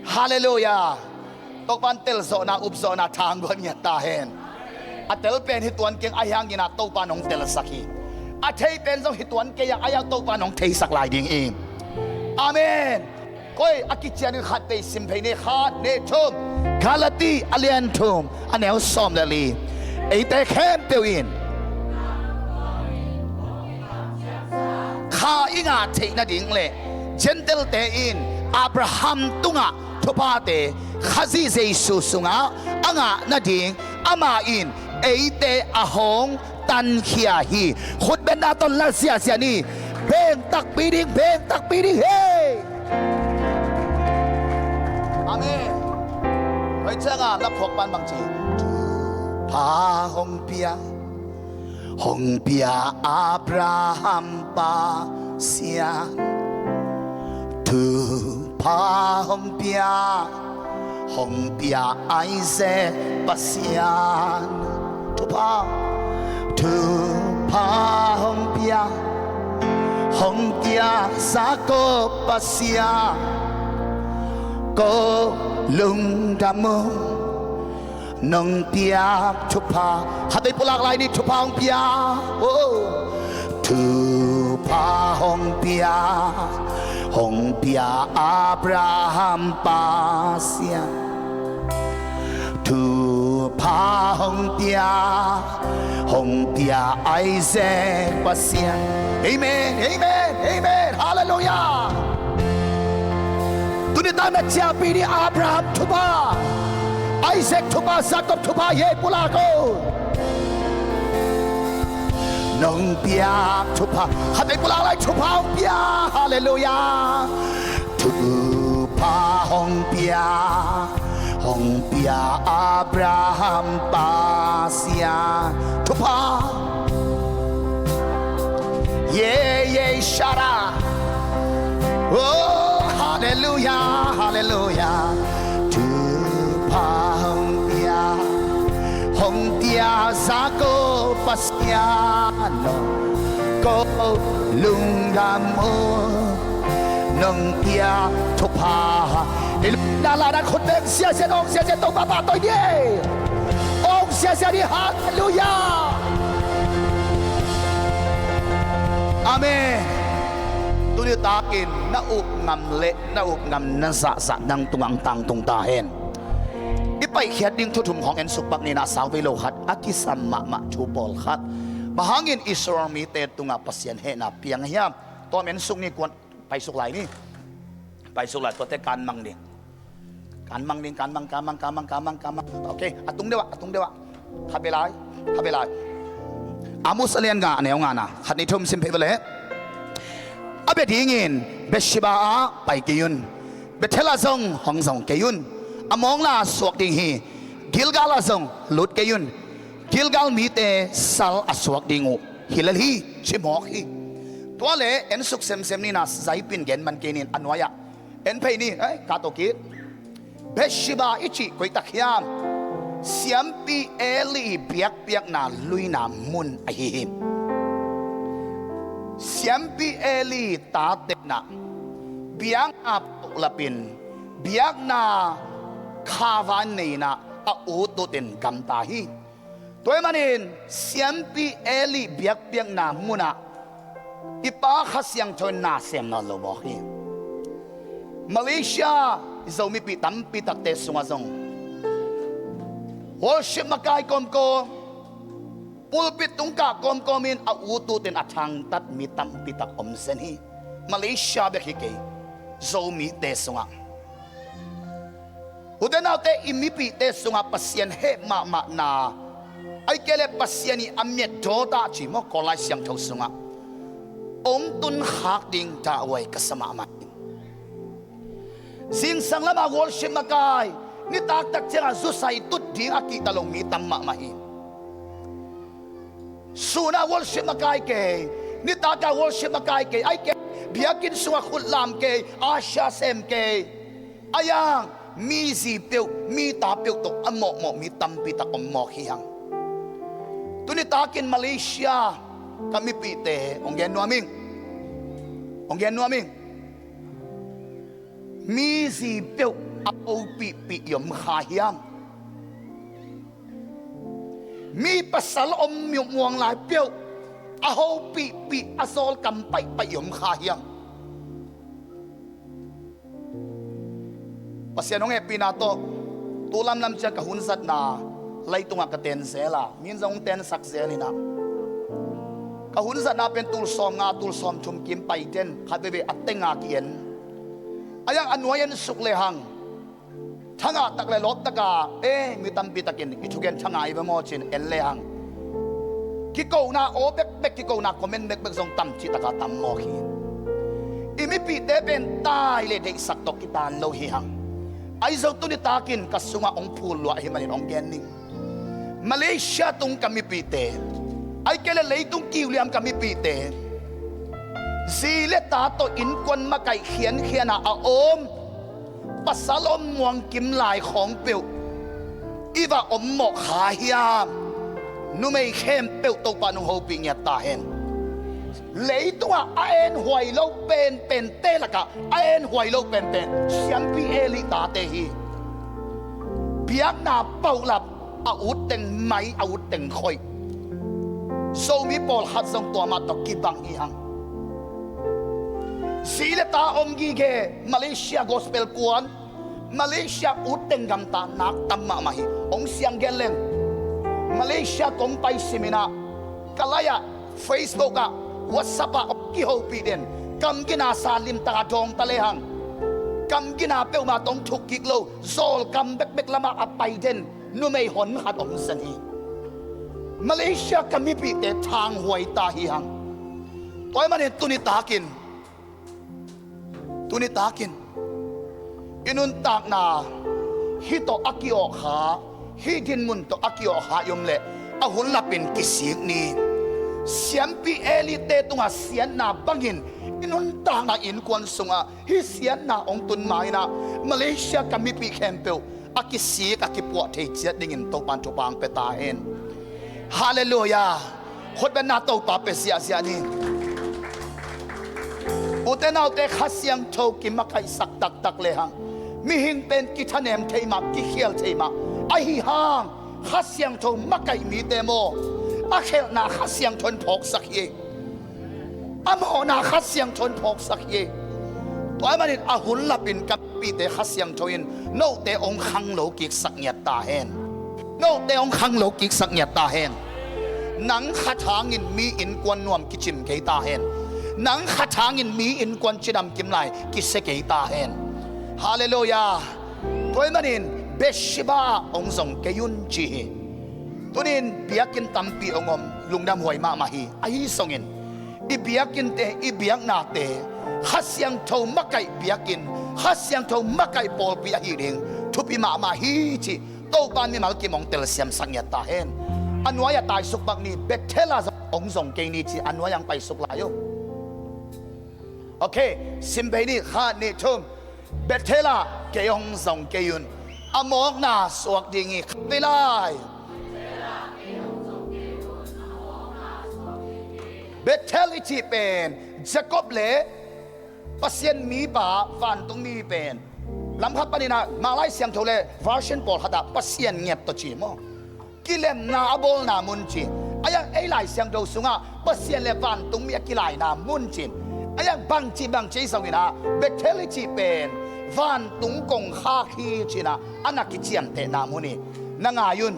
Halleluiah. Topan telzawhna, upzawhna thang guan ngiat ta hen. A tel pen hi tuan keng ahi hanginah Topan hong telsak hi. A thei pen zong hi tuan kei a, ahi hang Topan hong theisak lai ding hi. Amen. Koi a kicianin khat pei sim phei ni, khat, nih, thum. Galati a lian thum a neu sawm le li. Eite khempeuh in tha i ngah theih nading le Gentile-te in Abraham tungah thuphate Khazih Jesu sungah a ngah nading amah in eite a hong tankhia hi. Khutbetna tawh la ziahziah ni. Beng takpi ding, beng takpi ding, hei! Amen. Tua ciangah na phuak pan bang ci? Thupha hong pia, hong pia Abraham Pasian. Thupha hong pia, hong pia Isaac Pasian. Thupha, thupha hong pia, hong pia Jacob Pasian. Ko lungdam uh, nong piak thupha. Khatvei pulak lai ni, thupha hong pia. Oh. Thupha hong pia, hong pia Abraham Pasian. Thupha hong pia, hong pia Isaac Pasian. Amen, amen, amen. Halleluiah. Tuni tak na ciahpih ni Abraham thupha, Isaac thupha, Jacob thupha, hei pulak o. Nong piak thupha, khatvei pulak lai, thupha hong pia. Halleluiah. Thupha hong pia, hong pia Abraham Pasian. Thupha. Ye, ye, shara. Oh, halleluiah, halleluiah. Thupha hong pia, hong pia Jacob Pasian. Ko lungdam uh, nong pia thupha. Hei lungdam la dan khut beng ziahziah, ong ziahziah, Topa pahtawi ni. Ong ziahziah ni, halleluiah. Amen. Tuni takin na up ngam le na up ngam na zahzah nang tungah tangtung ta hen. I paihkhiat ding thu thum khawng en suk pak ni, na sau vei lo khat, a kisam mahmah thu pawlkhat. Bang hangin Israel mite tungah Pasian hehna piang hiam? Tua om en suk ni, kuan paisuk lai ni. Paisuk lai, tuate kanmang ding. Kanmang ding, kanmang, kanmang, kanmang, kanmang, kanmang. Ok, a tung deuh ah, a tung deuh ah. Khat bia lai, khat bia lai. Amos a lian nga, a neu nga na. Khat, nih, thum sim phei va le. A bia dingin Beersheba ah pai kei un. Bethel ah zong hong zong kei un. A mawngna suak ding hi. Gilgal ah zong lut kei un. Gilgal mite sal a suak ding uh hi lel hi, ci mawk hi. Tua le en suk semsem ni, na zaipin gen man kei nin, a nuai ah en phei ni, eh, ka tawh kit. Beersheba i cih koi tak hiam? Siampi Eli biakpiakna luina mun ahi hi. Siampi Eli tate in ah biakna paulapin biakna kha va nei in ah a ut utin gamta hi. Tua ahih manin Siampi Eli biakpiakna munah i Pa Kha Siangtho in na sem nawn lo mawk hi. Malaysia i Zomipih tampi takte sungah zong worship makai kawmkawm, pulpit tungkah kawmkawm in a ut utin a thangtat mi tampi tak om zen hi. Malaysia bek hi kei, Zomite sungah. Ute naute, i mipihte sungah Pasian heh mahmahna, ahih kei leh Pasian i a miat dawt ah ci maw, Kawl Lai Siangtho sungah hong tunkhak ding dahhuai ka sa mahmah hi. Zingsang lamah worship makai, nitak tak ciangah zusai tut ding a kihta lo mi tam mahmah hi. Sun ah worship makai kei, nitak ah worship makai kei, ahih kei leh biakinn sungah khut lam kei, a sia sem kei, a yang mi zi peuh, mi ta peuh tawh a mawhmawh mi tampi tak om mawk hi hang. Tuni takin Malaysia ka mipihte hong gen nuam ing. Hong gen nuam ing. Mi zi peuh a hopihpih i om kha hiam? Mi pasal om muang lai peuh a hopihpih a zawlkam paihpaih i om kha hiam? Pasian hong hehpihna tawh tu lamlam ciang ka hun zatna leitungah ka ten zel a, mi in zong hong tensak zel in ah, Ka hun zatna pen tul sawm nga, tul sawm thum kim pai den, khat veve a tenga ki-en. A yang a nuai en suk lehang, thangah tak le lawp taka, e, mi tampi takin i thugen thanga i ve maw cin en lehang, kikona aw bekbek, kikona comment bekbek zong tam cih taka tam mawk hi. I mipihte pen tai le deihsak tawh kitan lo hi hang. Ahi zong tuni takin ka sungah hong phul luah hi manin hong gen ning. Malaysia tung ka mipihte, ahih kei leh leitung kiuliam ka mipihte, zi le ta tawh innkuan makaih khiankhian a a om, pasal om muangkim lai khawng peuh i va om mawh kha hiam? Numei khempeuh Topa nong hopih ngiat ta hen. Leitungah a enhuai lo penpente lakah a enhuai lo penpen siampi Eli tate hi. Biakna paulap, a ut teng mai, a ut teng khoih. Zomi pawlkhat zong tua mah tawh kibang hi hang. Zi le ta om gige, Malaysia gospel kuan, Malaysia ut teng gamta nak tam mahmah hi. Hong siang gen leng, Malaysia kong pai simin ah, ka lai-ah, Facebook ah, WhatsApp ah hong kihopih den, kam gina sa limtak a dawng ta lehang, kam gina peuhmah tawh hong thuk kik lo, zawlkam bekbek lamah a pai den numei hon khat om zen hi. Malaysia ka mipihte thanghuai ta hi hang. Tua ahih manin tuni takin, tuni takin i nuntakna hih tawh a ki-awh kha, hih dinmun tawh a ki-awh kha i om leh, a hun lapin kisik ni. Siampi Eli-te tungah siatna bangin i nuntakna innkuan sungah hih siatna hong tun ma-in ah, Malaysia ka mipih khempeuh a kisik, a kipuah thei ciat dingin Topan thupha hong pia ta hen. Halleluiah. Khutbetna Topa pia ziahziah ni. Ute naute, Kha Siangtho kimakaihsak taktak lehang, mihing pen kithanem thei mah, kikhial thei mah. Ahi hang, Kha Siangtho makaih mite maw, a khelhna Kha Siangtho in phawksak hi. A mawhna Kha Siangtho in phawksak hi. Tua ahih manin a hun lapin ka mipihte Kha Siangtho in note hong khanglo kiksak ngiat ta hen. Note hong khanglo kiksak ngiat ta hen. Nang khat hangin mi innkuan nuam kicim kei ta hen. Nang khat hangin mi innkuan cidam kim lai kisia kei ta hen. Halleluiah. Tua ahih manin Bathsheba ah hong zong kei un ci hi. Tunin biakinn tampi hong om, lungdamhuai mahmah hi. Ahi zongin i biakinnte, i biaknate Kha Siangtho makaih biakinn, Kha Siangtho makaih pawlpi ahi ding thupi mahmah hi cih Topa mimal kim hong telsiamsak ngiat ta hen. A nuai-ah taisuk pak ni, Bethel ah zong hong zong kei ni ci, a nuai-ah hong paisuk lai uh. Ok, sim bei ni, khat, nih, thum. Bethel ah kei hong zong kei un. A mawkna suak ding hi, khat vei lai. Bethel i cih pen Jacob le Pasian mipa, vantung mi pen, lam khat panin ah Mangkam Lai Siangtho le version pawlkhat ah Pasian ngiat tawh ci maw, kilemna a bawlna mun ci. A yang ei Lai Siangtho sungah Pasian le vantung mi a kilaina mun ci. A yang bangci bangci zongin ah Bethel i cih pen vantung kongkhak hi ci-in ah a na kiciamtehna mun hi. Na ngai un.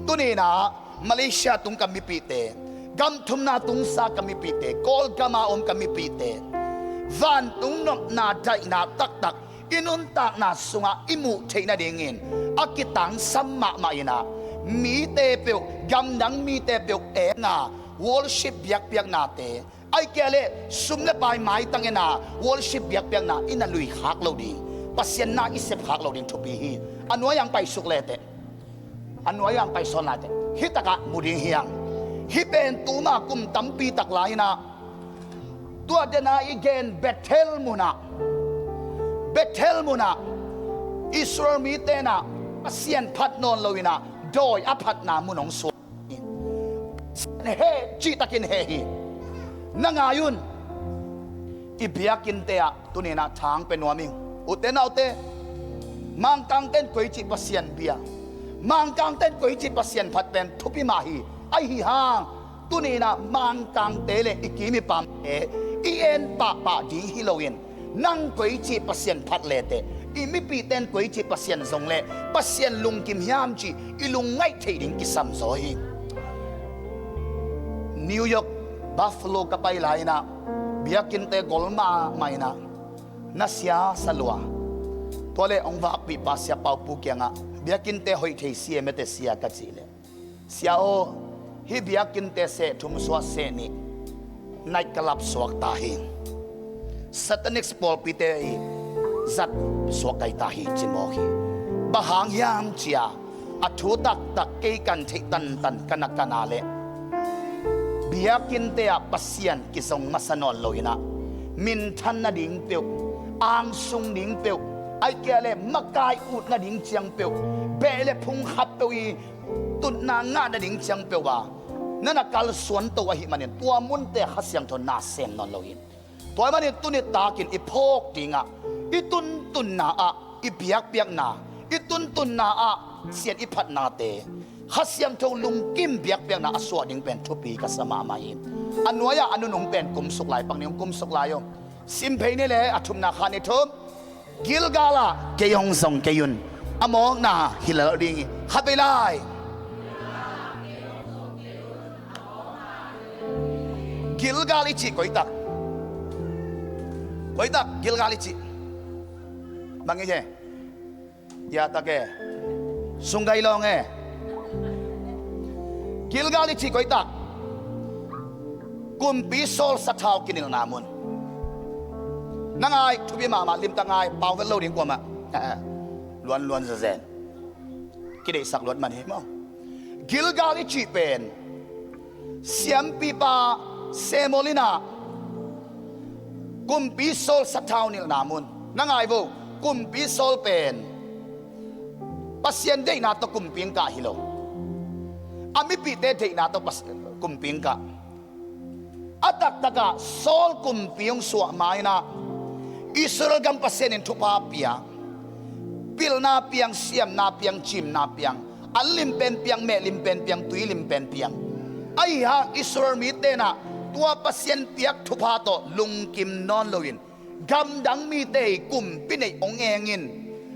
Tuni-in ah Malaysia tung ka mipihte, gam thumna tungsa ka mipihte, Kawlgam a om ka mipihte, vantung nopna daihna taktak i nuntakna sungah i muh theih nadingin a kitangsam mahmah in ah, mite peuh, gamdang mite peuh enga worship biakpiaknate, ahih kei leh sum le pai maitang en a worship biakpiakna i na lui khak lo ding, Pasian na i sep khak lo ding thupi hi. A nuai-ah hong paisuk leteh, a nuai-ah hong paisawn leteh, hih takah mu ding hi hang. Hih pen tuma kum tampi tak lai-in ah, tua dena i gen Bethel munah, Bethel munah Israel mite in ah Pasian phat nawn lo-in ah dawi a phatna mun hong suak. Heh, cihtakin heh hi. Na ngai un. I biakinnte ah tuni-in ah thang pia nuam ing. Ute naute, Mangkangte in koici Pasian bia, Mangkangte in koici Pasian phat pen thupi mah hi. Ahi hang, tuni-in ah Mangkangte le i kim i pamte i en pahpah ding hi loin, nang koici Pasian phat leteh, i mipihte in koici Pasian zong leh Pasian lungkim hiam cih i lungngaih theih ding kisam zaw hi. New York Buffalo ka pai lai-inah biakinnte gol mahmah inah na sia sa lua. Tua le hong vakpihpa Sia Paupu kiangah biakinnte hoih thei si e mete sia ka cih leh, Sia aw, hih biakinnte seh thum suah seh nih night club suak ta hi. Satanic pawlpite i zat suak kai ta hi ci mawk hi. Bang hang hiam cia a thu taktak kei kan theih tantan ka na ka na leh biakinnte ah Pasian kizong masa nawn lo inah minthan nading peuh, angsung ding peuh, ahih kei leh makai ut nading ciang peuh, beh le phungkhat peuh i tutna ngah nading ciang peuh a na na kalsuan to ahih manin tua munte Kha Siangtho na sem nawn lo hi. Tua ahih manin tuni takin i phawk dingah i tuntunna ah i biakpiakna, i tuntunna ah Pasian i phatnate Kha Siangtho lungkim biakpiakna a suah ding pen thupi ka sa mahmah hi. A nuai-ah a nunung pen kumsuk lai, pang ni hong kumsuk lai aw. Sim phei ni le a thumna kha ni thum. Gilgal ah kei hong zong kei un. A mawkna hi lel ding hi. Kha bei lai. Gilgal i cih koitak? Koitak Gilgal i cih? Bang i he? Yatak e. Sunggai lawng e. Gilgal i cih koitak? Kumpi Saul sathau kinilhna mun. Na ngai, thupi mahmah, limtak ngai, pau vet lo ding kuamah. Luanluan zazen. Kideihsak luat man hi maw. Gilgal i cih pen siampipa Samuel inah Kumpi Saul sathau nilhna mun. Na ngai vo, Kumpi Saul pen Pasian deihna tawh kumpi hong kah hi lo. A mipihte deihna tawh Pas-, kumpi hong kah. A taktakah Saul kumpi hong suah ma-inah Israel gam Pasian in thupha pia, pilna piang, siamna piang, cimna piang, an limpen piang, meh limpen piang, tui limpen piang. Ahi hang Israel mite inah tua Pasian piak thupha tawh lungkim nawn loin gamdang mite i kumpi neih hong eng in,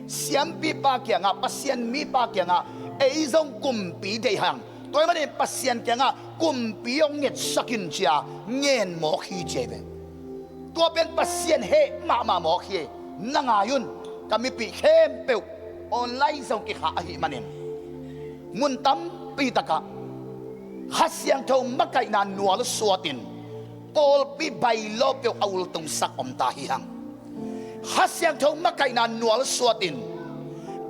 siampipa kiangah, Pasian mipa kiangah ei zong kumpi deih hang, tua ahih manin Pasian kiangah kumpi hong ngetsak in cia ngen mawk hi ci hi ve. Tua pen Pasian heh mahmah mawk hi. Na ngai un, ka mipih khempeuh online zong kikhah ahih manin mun tampi takah Kha Siangtho makaihna nual suatin pawlpi bylaw peuh a ultungsak om ta hi hang. Kha Siangtho makaihna nual suatin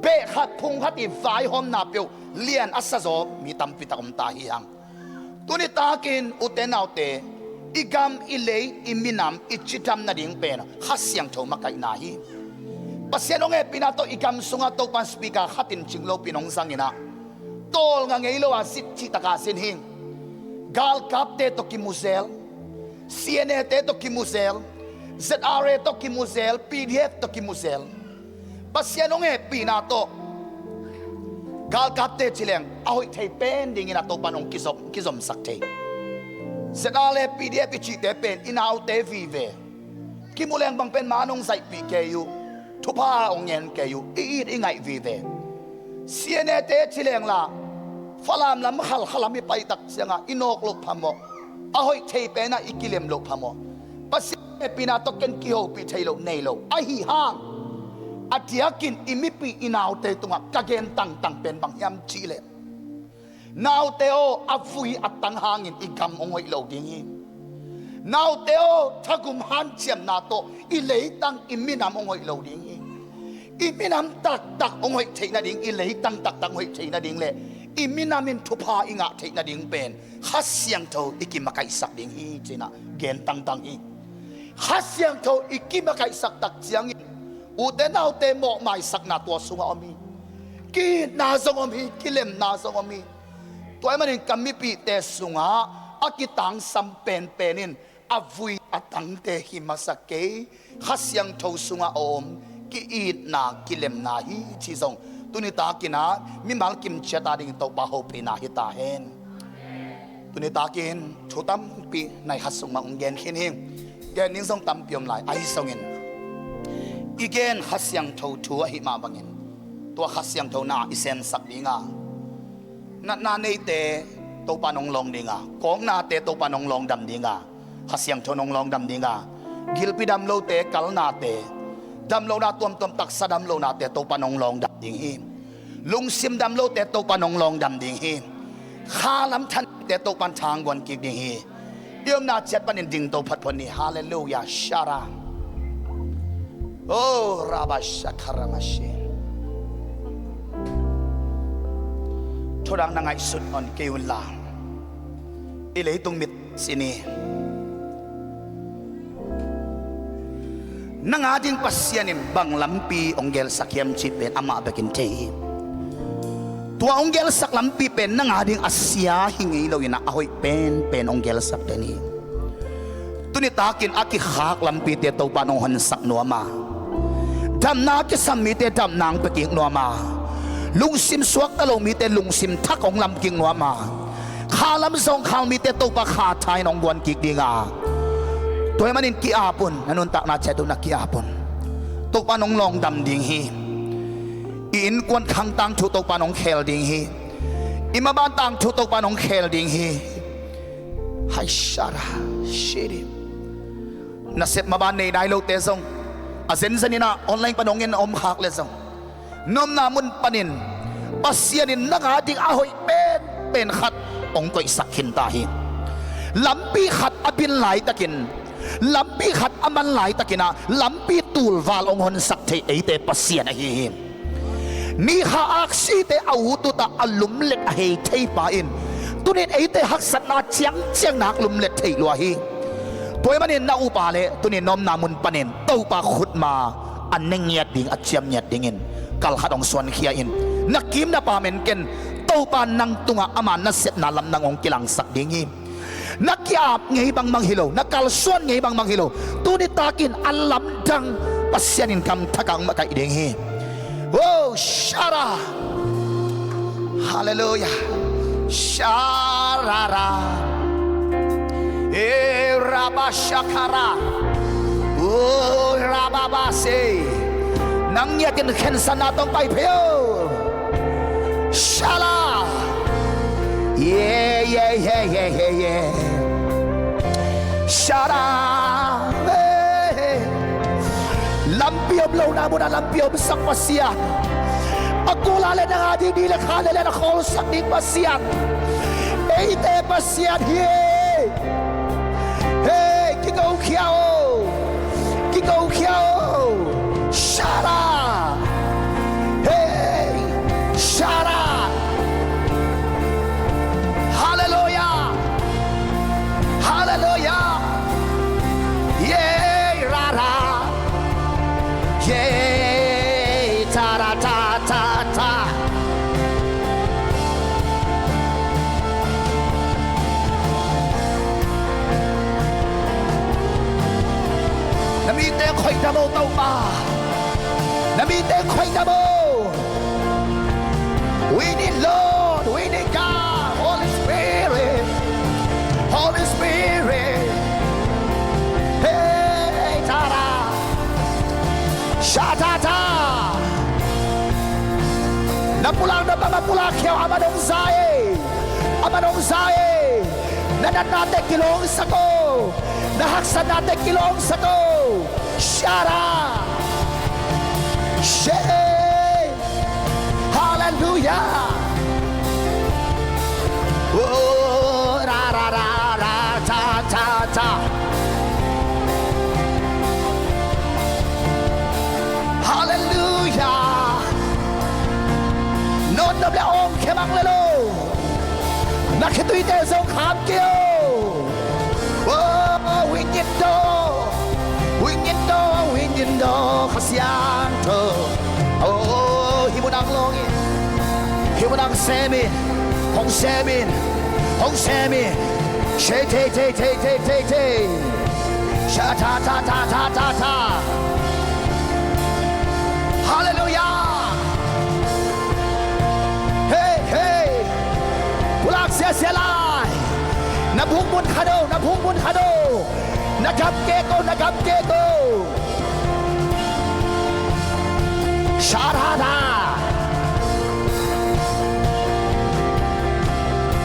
beh khat phung khat i vaihawmna peuh lian a sazaw mi tampi tak om ta hi hang. Tuni takin ute naute, i gam, i lei, i minam i cidam nading pen Kha Siangtho makaihna hi. Pasian hong hehpihna tawh i gam sungah Topan speaker khatin cing lopin hong zang inah tawlnga ngei lo a zit cihtaka zin hi. Galkapte tawh kimuzel, C N A te tawh kimuzel, Z R A tawh kimuzel, P D F tawh kimuzel. Pasian hong hehpihna tawh galkapte ci leng a hoih thei pen dingin a Topan hong kizom, kizomsak thei. Z R A, P D F i cihte pen i naute vive. Kimu leng bang pen man hong zaihpih kei uh, thupha hong ngen kei uh, i it i ngaih vive. C N A te ci lengla Falam lam, Khalkha lam i paitak ciangah i nawk loh phamawh, a hoih thei penah i kilem loh phamawh. Pasian hehpihna tawh ken kihopih thei loh nei lo. Ahi hang a diakin i mipih i naute tungah ka gen tangtang pen bang hiam cihleh, naute aw, a vui a tang hangin i gam hong hoih lo ding hi. Naute aw, thagum hanciamna tawh i leitang i minam hong hoih lo ding hi. I minam taktak hong hoih theih nading, i leitang taktak hong hoih theih nading le i minam in thupha i ngah theih nading pen Kha Siangtho i kimakaihsak ding hi cinah gen tangtang hi. Kha Siangtho i kimakaihsak tak ciangin ute naute mawhmaisakna tua sungah om hi. Ki-itna zong om hi, kilemna zong om hi. Tua ahih manin ka mipihte sungah a kitangsam penpen in a vui a tangte hi masa kei, Kha Siangtho sungah a om ki-itna, kilemna hi ci zong tuni takinah mimal kimciat a dingin Topa hopihna hi ta hen. Tuni takin thu tampi nai khat sung mah hong gen khin hi. Gen ding zong tampi om lai, ahi zongin i gen Kha Siangtho thu ahih mah bangin tua Kha Siangtho na i semsak dinga, natna neite, Topa in hong lawng ding a, kawknate Topa in hong lawng dam ding a, Kha Siangtho in hong lawng dam ding a, gilpi dam lote, kalnate, dam lona tuamtuam, taksa dam lonate Topa in hong lawng dam ding hi. Lungsim dam lote Topa in hong lawng dam ding hi. Khalam thanmite Topa in tha hong guan kik ding hi. I omna ciat panin dingto phatphot ni. Halleluiah. Shara. Oh, Rabba Shakara Mashi. Thudang na ngaihsut nawn kei un la, i leitung mit sin hi. Nang a ding Pasian in bang lampi hong gelsak hiam cih pen amah bekin thei hi. Tua hong gelsak lampi pen nang a ding a sia hi ngei loin ah, a hoih penpen hong gelsak den hi. Tuni takin a kikhak lampite Topa in hong honsak nuam a, damna a kisam mite damna hong pia kik nuam a, lungsim suakta lo mite lungsim thak hong lam kik nuam a, khalam zawngkhal mite Topa kha tha in hong guan kik ding a. Tua ahih manin ki-ap un, na nuntakna ciat uh na ki-ap un. Topa in hong lawng dam ding hi. I innkuan khang tangthu Topa in hong khel ding hi. I maban tangthu Topa in hong khel ding hi. Hai shara shiri. Nasep maban nei nai lote zong, a zenzen in ah online pan hong en a om khak le zong, na omna mun panin Pasian in nang a ding a hoih penpen khat hong koihsak khin ta hi. Lampi khat a bin laitakin, lampi khat a man laitakin ah, lampi tulval hong honsak thei eite Pasian ahi hi. Ni kha aksite a ut ut ah a lumlet a hei thei pa in, tunin eite haksatna ciangciang nak lumlet thei lua hi. Tua ahih manin na upa le tunin na omna mun panin Topa khutma a ne ngiat ding, a ciam ngiat dingin kal khat hong suankhia in, na kim na pam en ken. Topa nang tungah ama nasepna lamdang hong kilangsak ding hi. Na ki-ap ngei bangbang hi lo, na kalsuan ngei bangbang hi lo, tuni takin a lamdang Pasian in gamthak ah hong makaih ding hi. Oh, shara. Halleluiah. Sharara. E rabashakara. Oh, rababase. Nang ngiatin khensatna tawh hong pai phei o. Shala. Ye, ye, ye, ye, ye, ye. Shala. Hey. Lampi om lona munah lampi omsak Pasian. A kul a le nang a ding ni le kha le le na khawlsak ding Pasian. Eite Pasian hi. Hey, kigokhia o. Kigokhia o. Shala. Hey, shala. Halleluiah. Halleluiah. Ye, rara. Ye, tara, ta, ta, ta. Na mite khoih dam o Topa. Na mite khoih dam o. We need Lord, we need God, Holy Spirit, Holy Spirit. Hey, tara. Shatata. Na pulak na bang a pulak khia o, aman hong za e. Aman hong za e. Na natnate kilawngsak o. Na haksatnate kilawngsak o. Shara. She. Halleluiah. Oh, ra, ra, ra, ra, ta, ta, ta. Halleluiah. Nawn nop le awng khia mang le lo. Na khituite zong kham kei o. Oh, we need Thee, we need Thee, we need Thee, Kha Siangtho. Oh, hih munah hong lawng in, hih munah hong sem in, hong sem in, hong sem in. She, te, te, te. Sha, ta, ta, ta. Halleluiah. Hey, hey. Pulak siasia lai. Na buk mun khat o, na buk mun khat o. Na gamkek o, na gamkek o. Sharada.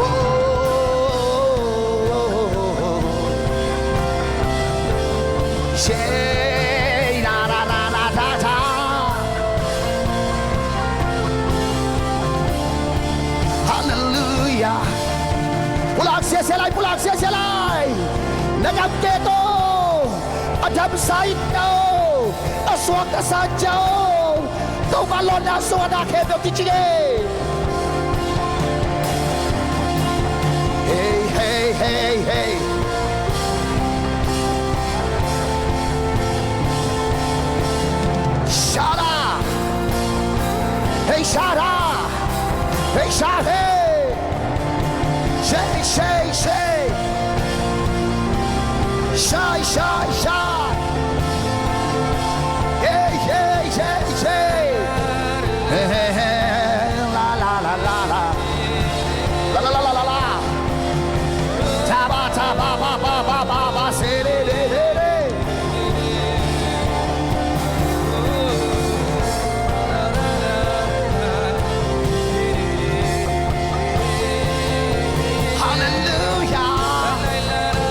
Oh, oh, oh, oh, oh. Say, la, la, la, la, la, la. Halleluia. Pulak siasia lai, pulak siasia lai. Na gamte tawh a damsa in tawh a suakta sa in tawh Topa lawnna a suakna khempeuh kici hi. Hey, hey, hey, hey. Shara. Hey, Shara. Hey, Shara. Hey. Shake, shake, shake. Shine, shine, shine. Hey, hey, hey, hey. Hey, hey, hey. La, la, la, la, la. La, la, la, la, la, la. Ta, ba, ta, ba, ba, ba, ba, ba, ba, se, le, le, le, le. Halleluia.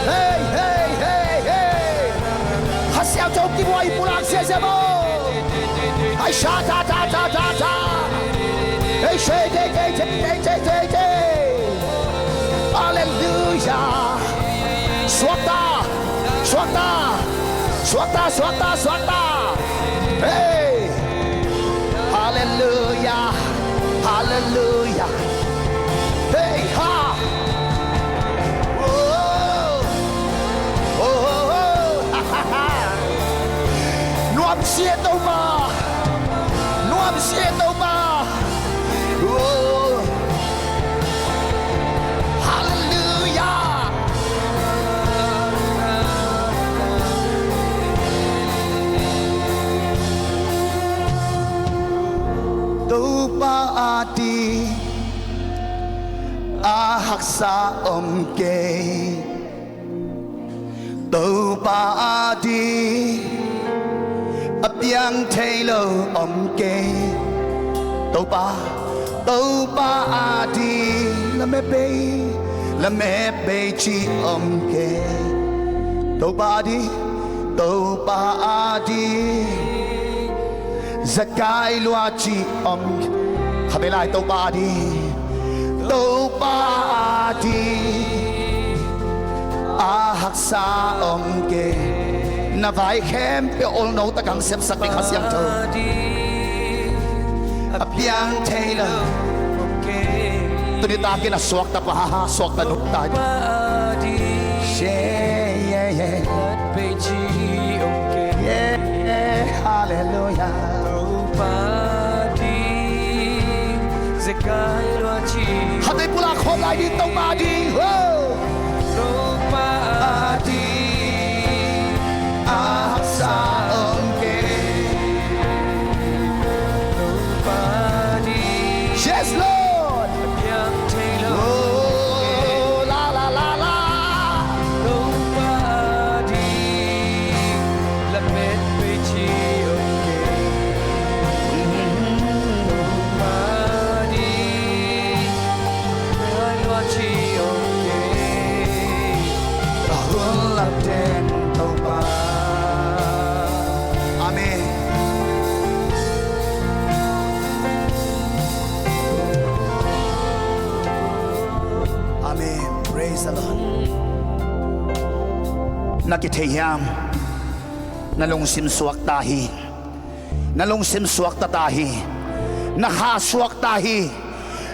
Hey, hey, hey, hey. Kha Siangtho kibuai pulak siasia maw. Ai, sha, ta, ta, ta, ta, ta. Hey, she, te, te, te. Halleluia. Suakta. Suakta. Suakta, suakta, suakta. Hey. Halleluia. Halleluia. Hey, ha. Oh. Oh, oh, oh. Nuamsia Topa. Nuamsia Topa. Oh. Halleluia. Topa ading a haksa om kei. Topa ading a piang thei lo om kei. Topa, Topa ading lamet bei, lamet bei ci om kei. Topa ading, Topa ading zekai lua ci om. Khabe lai, Topa ading, Topa ading a haksa om kei. Na vai khempeuh olno tak hong sepsak ni, Kha Siangtho. A piang thei lo. Tuni takin a suakta pa, suakta nungta. Yeah, yeah, yeah. Yeah, hallelujah. Khatvei pulak khawm lai ding, Topa ading. Ho! Topa ading a haksa om kei. Topa ading. Yes, Lord. Oh, la, la, la, la. Topa ading lamet bei ci om kei. Topa ading Amen. Amen. Praise the Lord. Na kithei hiam? Na lungsim suakta hi. Na lungsim suakta ta hi. Na kha suakta hi.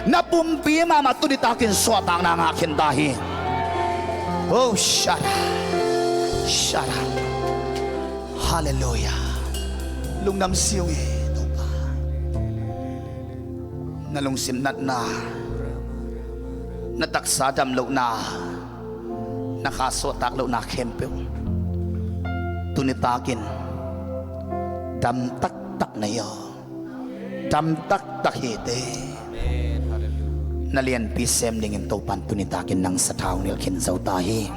Na pumpi mahmah tuni takin suahtakna ngah khin ta hi. Oh, shut up. Shara. Halleluia. Lungdam si ung e Topa. Na lungsim natna, na taksa dam lohna, na kha suahtak lohna khempeuh tuni takin dam taktak na hi aw. Dam taktak hi te. Na lianpi sem dingin Topan tuni takin nang sathau nilh khin zo ta hi.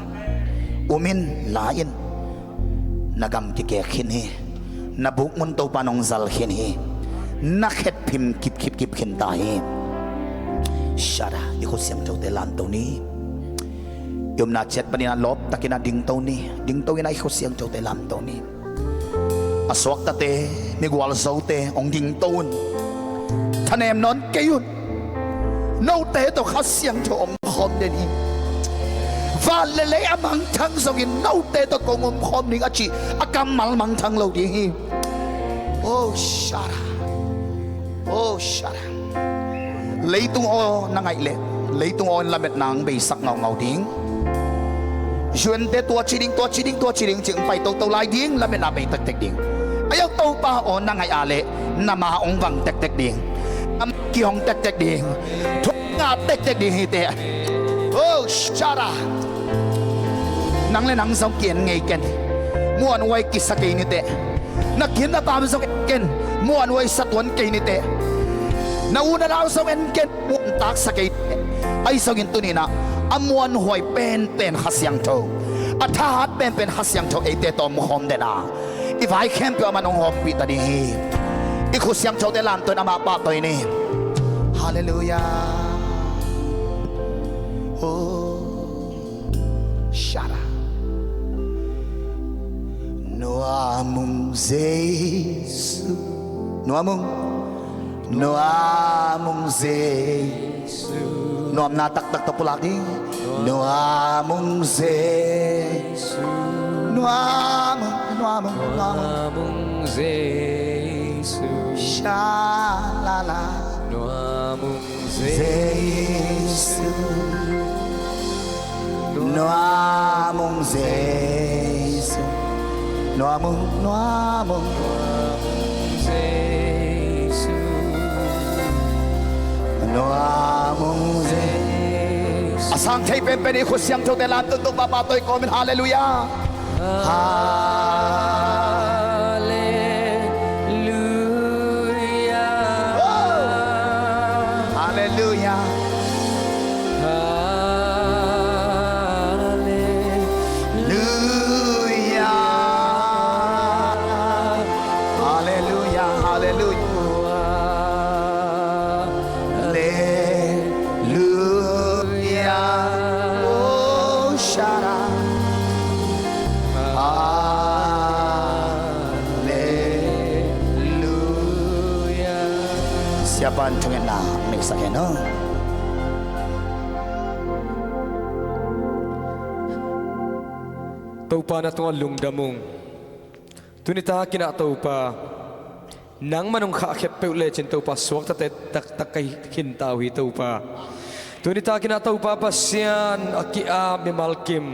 Um in, la in, na gam kikek khin hi. Na bukmun Topan hong zal khin hi. Na khetphim kipkipkip khin ta hi. Shara, i khut siangthote lamto ni. I omna ciat panin a lawptakin a dingto ni. Dingto in a i khut siangthote lamto ni. A suaktate, migualzote hong dingto un. Thanem nawn kei un. Note tawh Kha Siangtho hong khawm den hi. Van le lei a mangthang zongin note tawh kong om khawm ding a cih a kammal mangthang lo ding hi. Oh, Shara. Oh, Shara. Leitung aw na ngaih leh, leitung aw in lametna hong beisak ngaungau ding. U N te tua ci ding, tua ci ding, tua ci ding cih hong pai toto lai ding, lametna bei tektek ding. Ahi zong Topa aw na ngaih a leh, na ma hong vang tektek ding. Na ma kihong tektek ding. Thu nga tektek ding hi te. Oh, Shara. Nang le nang zong ki-en ngei ken. Muanhuai kisa kei ni te. Na khin na pam zong en ken, muanhuai sa tuan kei ni te. Na u na nau zong en ken, muantak sa kei ni te. Ahi zongin tuni-in ah, a muanhuai penpen Kha Siangtho, a thahat penpen Kha Siangtho eite tawh om khawm den a, i vai khempeuh a man hong hawmpih ta ding hi. I khut siangthote lamto in amah pahtawi ni. Halleluia. Oh. Shara. Nuam ung Jesu. Nuam ung. Nuam ung Jesu. Nuamna taktak tawh pulak ding. Nuam ung Jesu. Nuam ung, nuam ung, nuam ung. Nuam ung Jesu. Sha la la. Nuam ung Jesu. Nuam ung Jesu. Nuam ung, nuam ung Jesu. Nuam ung Jesu. A sang thei penpen i khut siangthote lamto in Topa pahtawi kawm in. Halleluia. Halleluia. Oh. Halleluia. Halleluia. Halleluia. Halleluia. Halleluia. Oh, Shara. Halleluia. Siapa in thungetna hong neihsak hen aw. Topa na tungah lungdam ung. Tuni takin ah Topa, nangman hong khahkhiat peuh lecin Topa, suaktate taktak ka hi khinta uh hi Topa. Tuni takin ah Topa Pasian, a ki-ap mimal kim,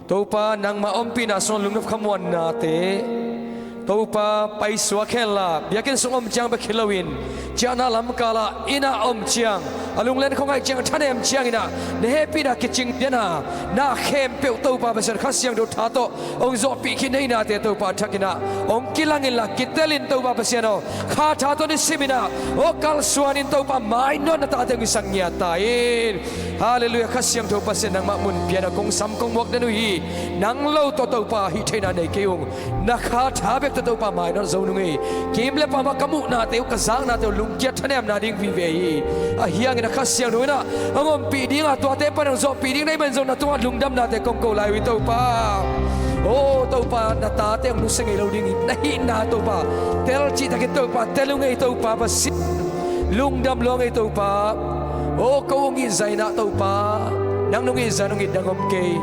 Topa nangmah ompihna sungah lungdam khamuannate Topa paisuak henla, biakinn sung om ciang bek hi loin, ciahna lamkal ah, inn ah om ciang, a lunglen khuangaih ciang, thanem ciangin ah na hehpihna kicing den a, na khempeuh Topa Pasian Kha Siangtho tha tawh hong zawhpih khin theihnate Topa thakin ah hong kilang inla, kitel in Topa Pasian aw, kha tha tawh nisimin ah aw kalsuanin Topa, mainawt na tate hong kisang ngiat ta in. Halleluia. Kha Siangtho Pasian, nangmah mun pian a kong sam kong muak den uh hi. Nang lo tawh Topa hih theihna nei kei ung. Na kha tha bek tawh Topa mainawt zo nung ei. Kim le pam ah ka muhnate uh, ka zaknate uh lungkiat thanemna ding vive hi. Ahi hangin a Kha Siangtho in ah hong ompih ding a, tuate pan hong zawhpih ding na hih man zong na tungah lungdamnate kong ko lai uh hi Topa. Aw Topa, na tate hong nusia ngei lo ding hi. Na hihna Topa tel cihtakin Topa tel ung ei Topa Pasian. Lungdam lua ung ei Topa. Aw ko ung hi zah in ah Topa, nang nong it zah in hong it dang om kei.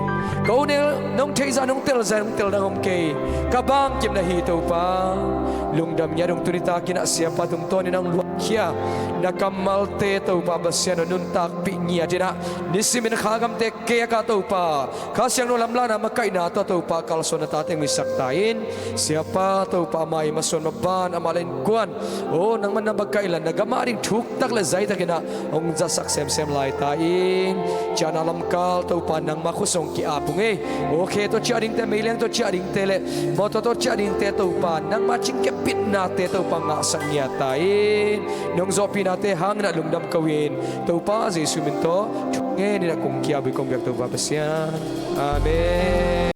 Ko nel nong theih zah, nong tel zah, nong tel dang om kei. Ka bangkimna hi Topa. Lungdam ngiat ung. Tuni takin ah Siapa tungtawnin nang luahkhia na kammalte Topa Pasian aw nuntakpih ngiatin ah nisimin kha gamte kei a ka Topa Kha Siangtho lamlahna makaihna tawh Topa kalsuan na tate hong hisak ta in. Siapa Topa amah i masuan maban amah la innkuan, aw nangmah na makaihna na gam a ding thuktak le zaitakin ah hong zasak semsem lai ta in. Ciahna lamkal Topa nangmah khuasung ki-ap ung ei. Aw khe tawh ciah dingte, meiliang tawh ciah dingte le mawtaw tawh ciah dingte Topa nangmah cingkepitnate Topa ngahsak ngiat ta in. Nong zawhpihnate hangin ah lungdam ko in. Topa Jesu min tawh thungen in ah kong ki-ap uh hi kong biak Topa Pasian. Amen.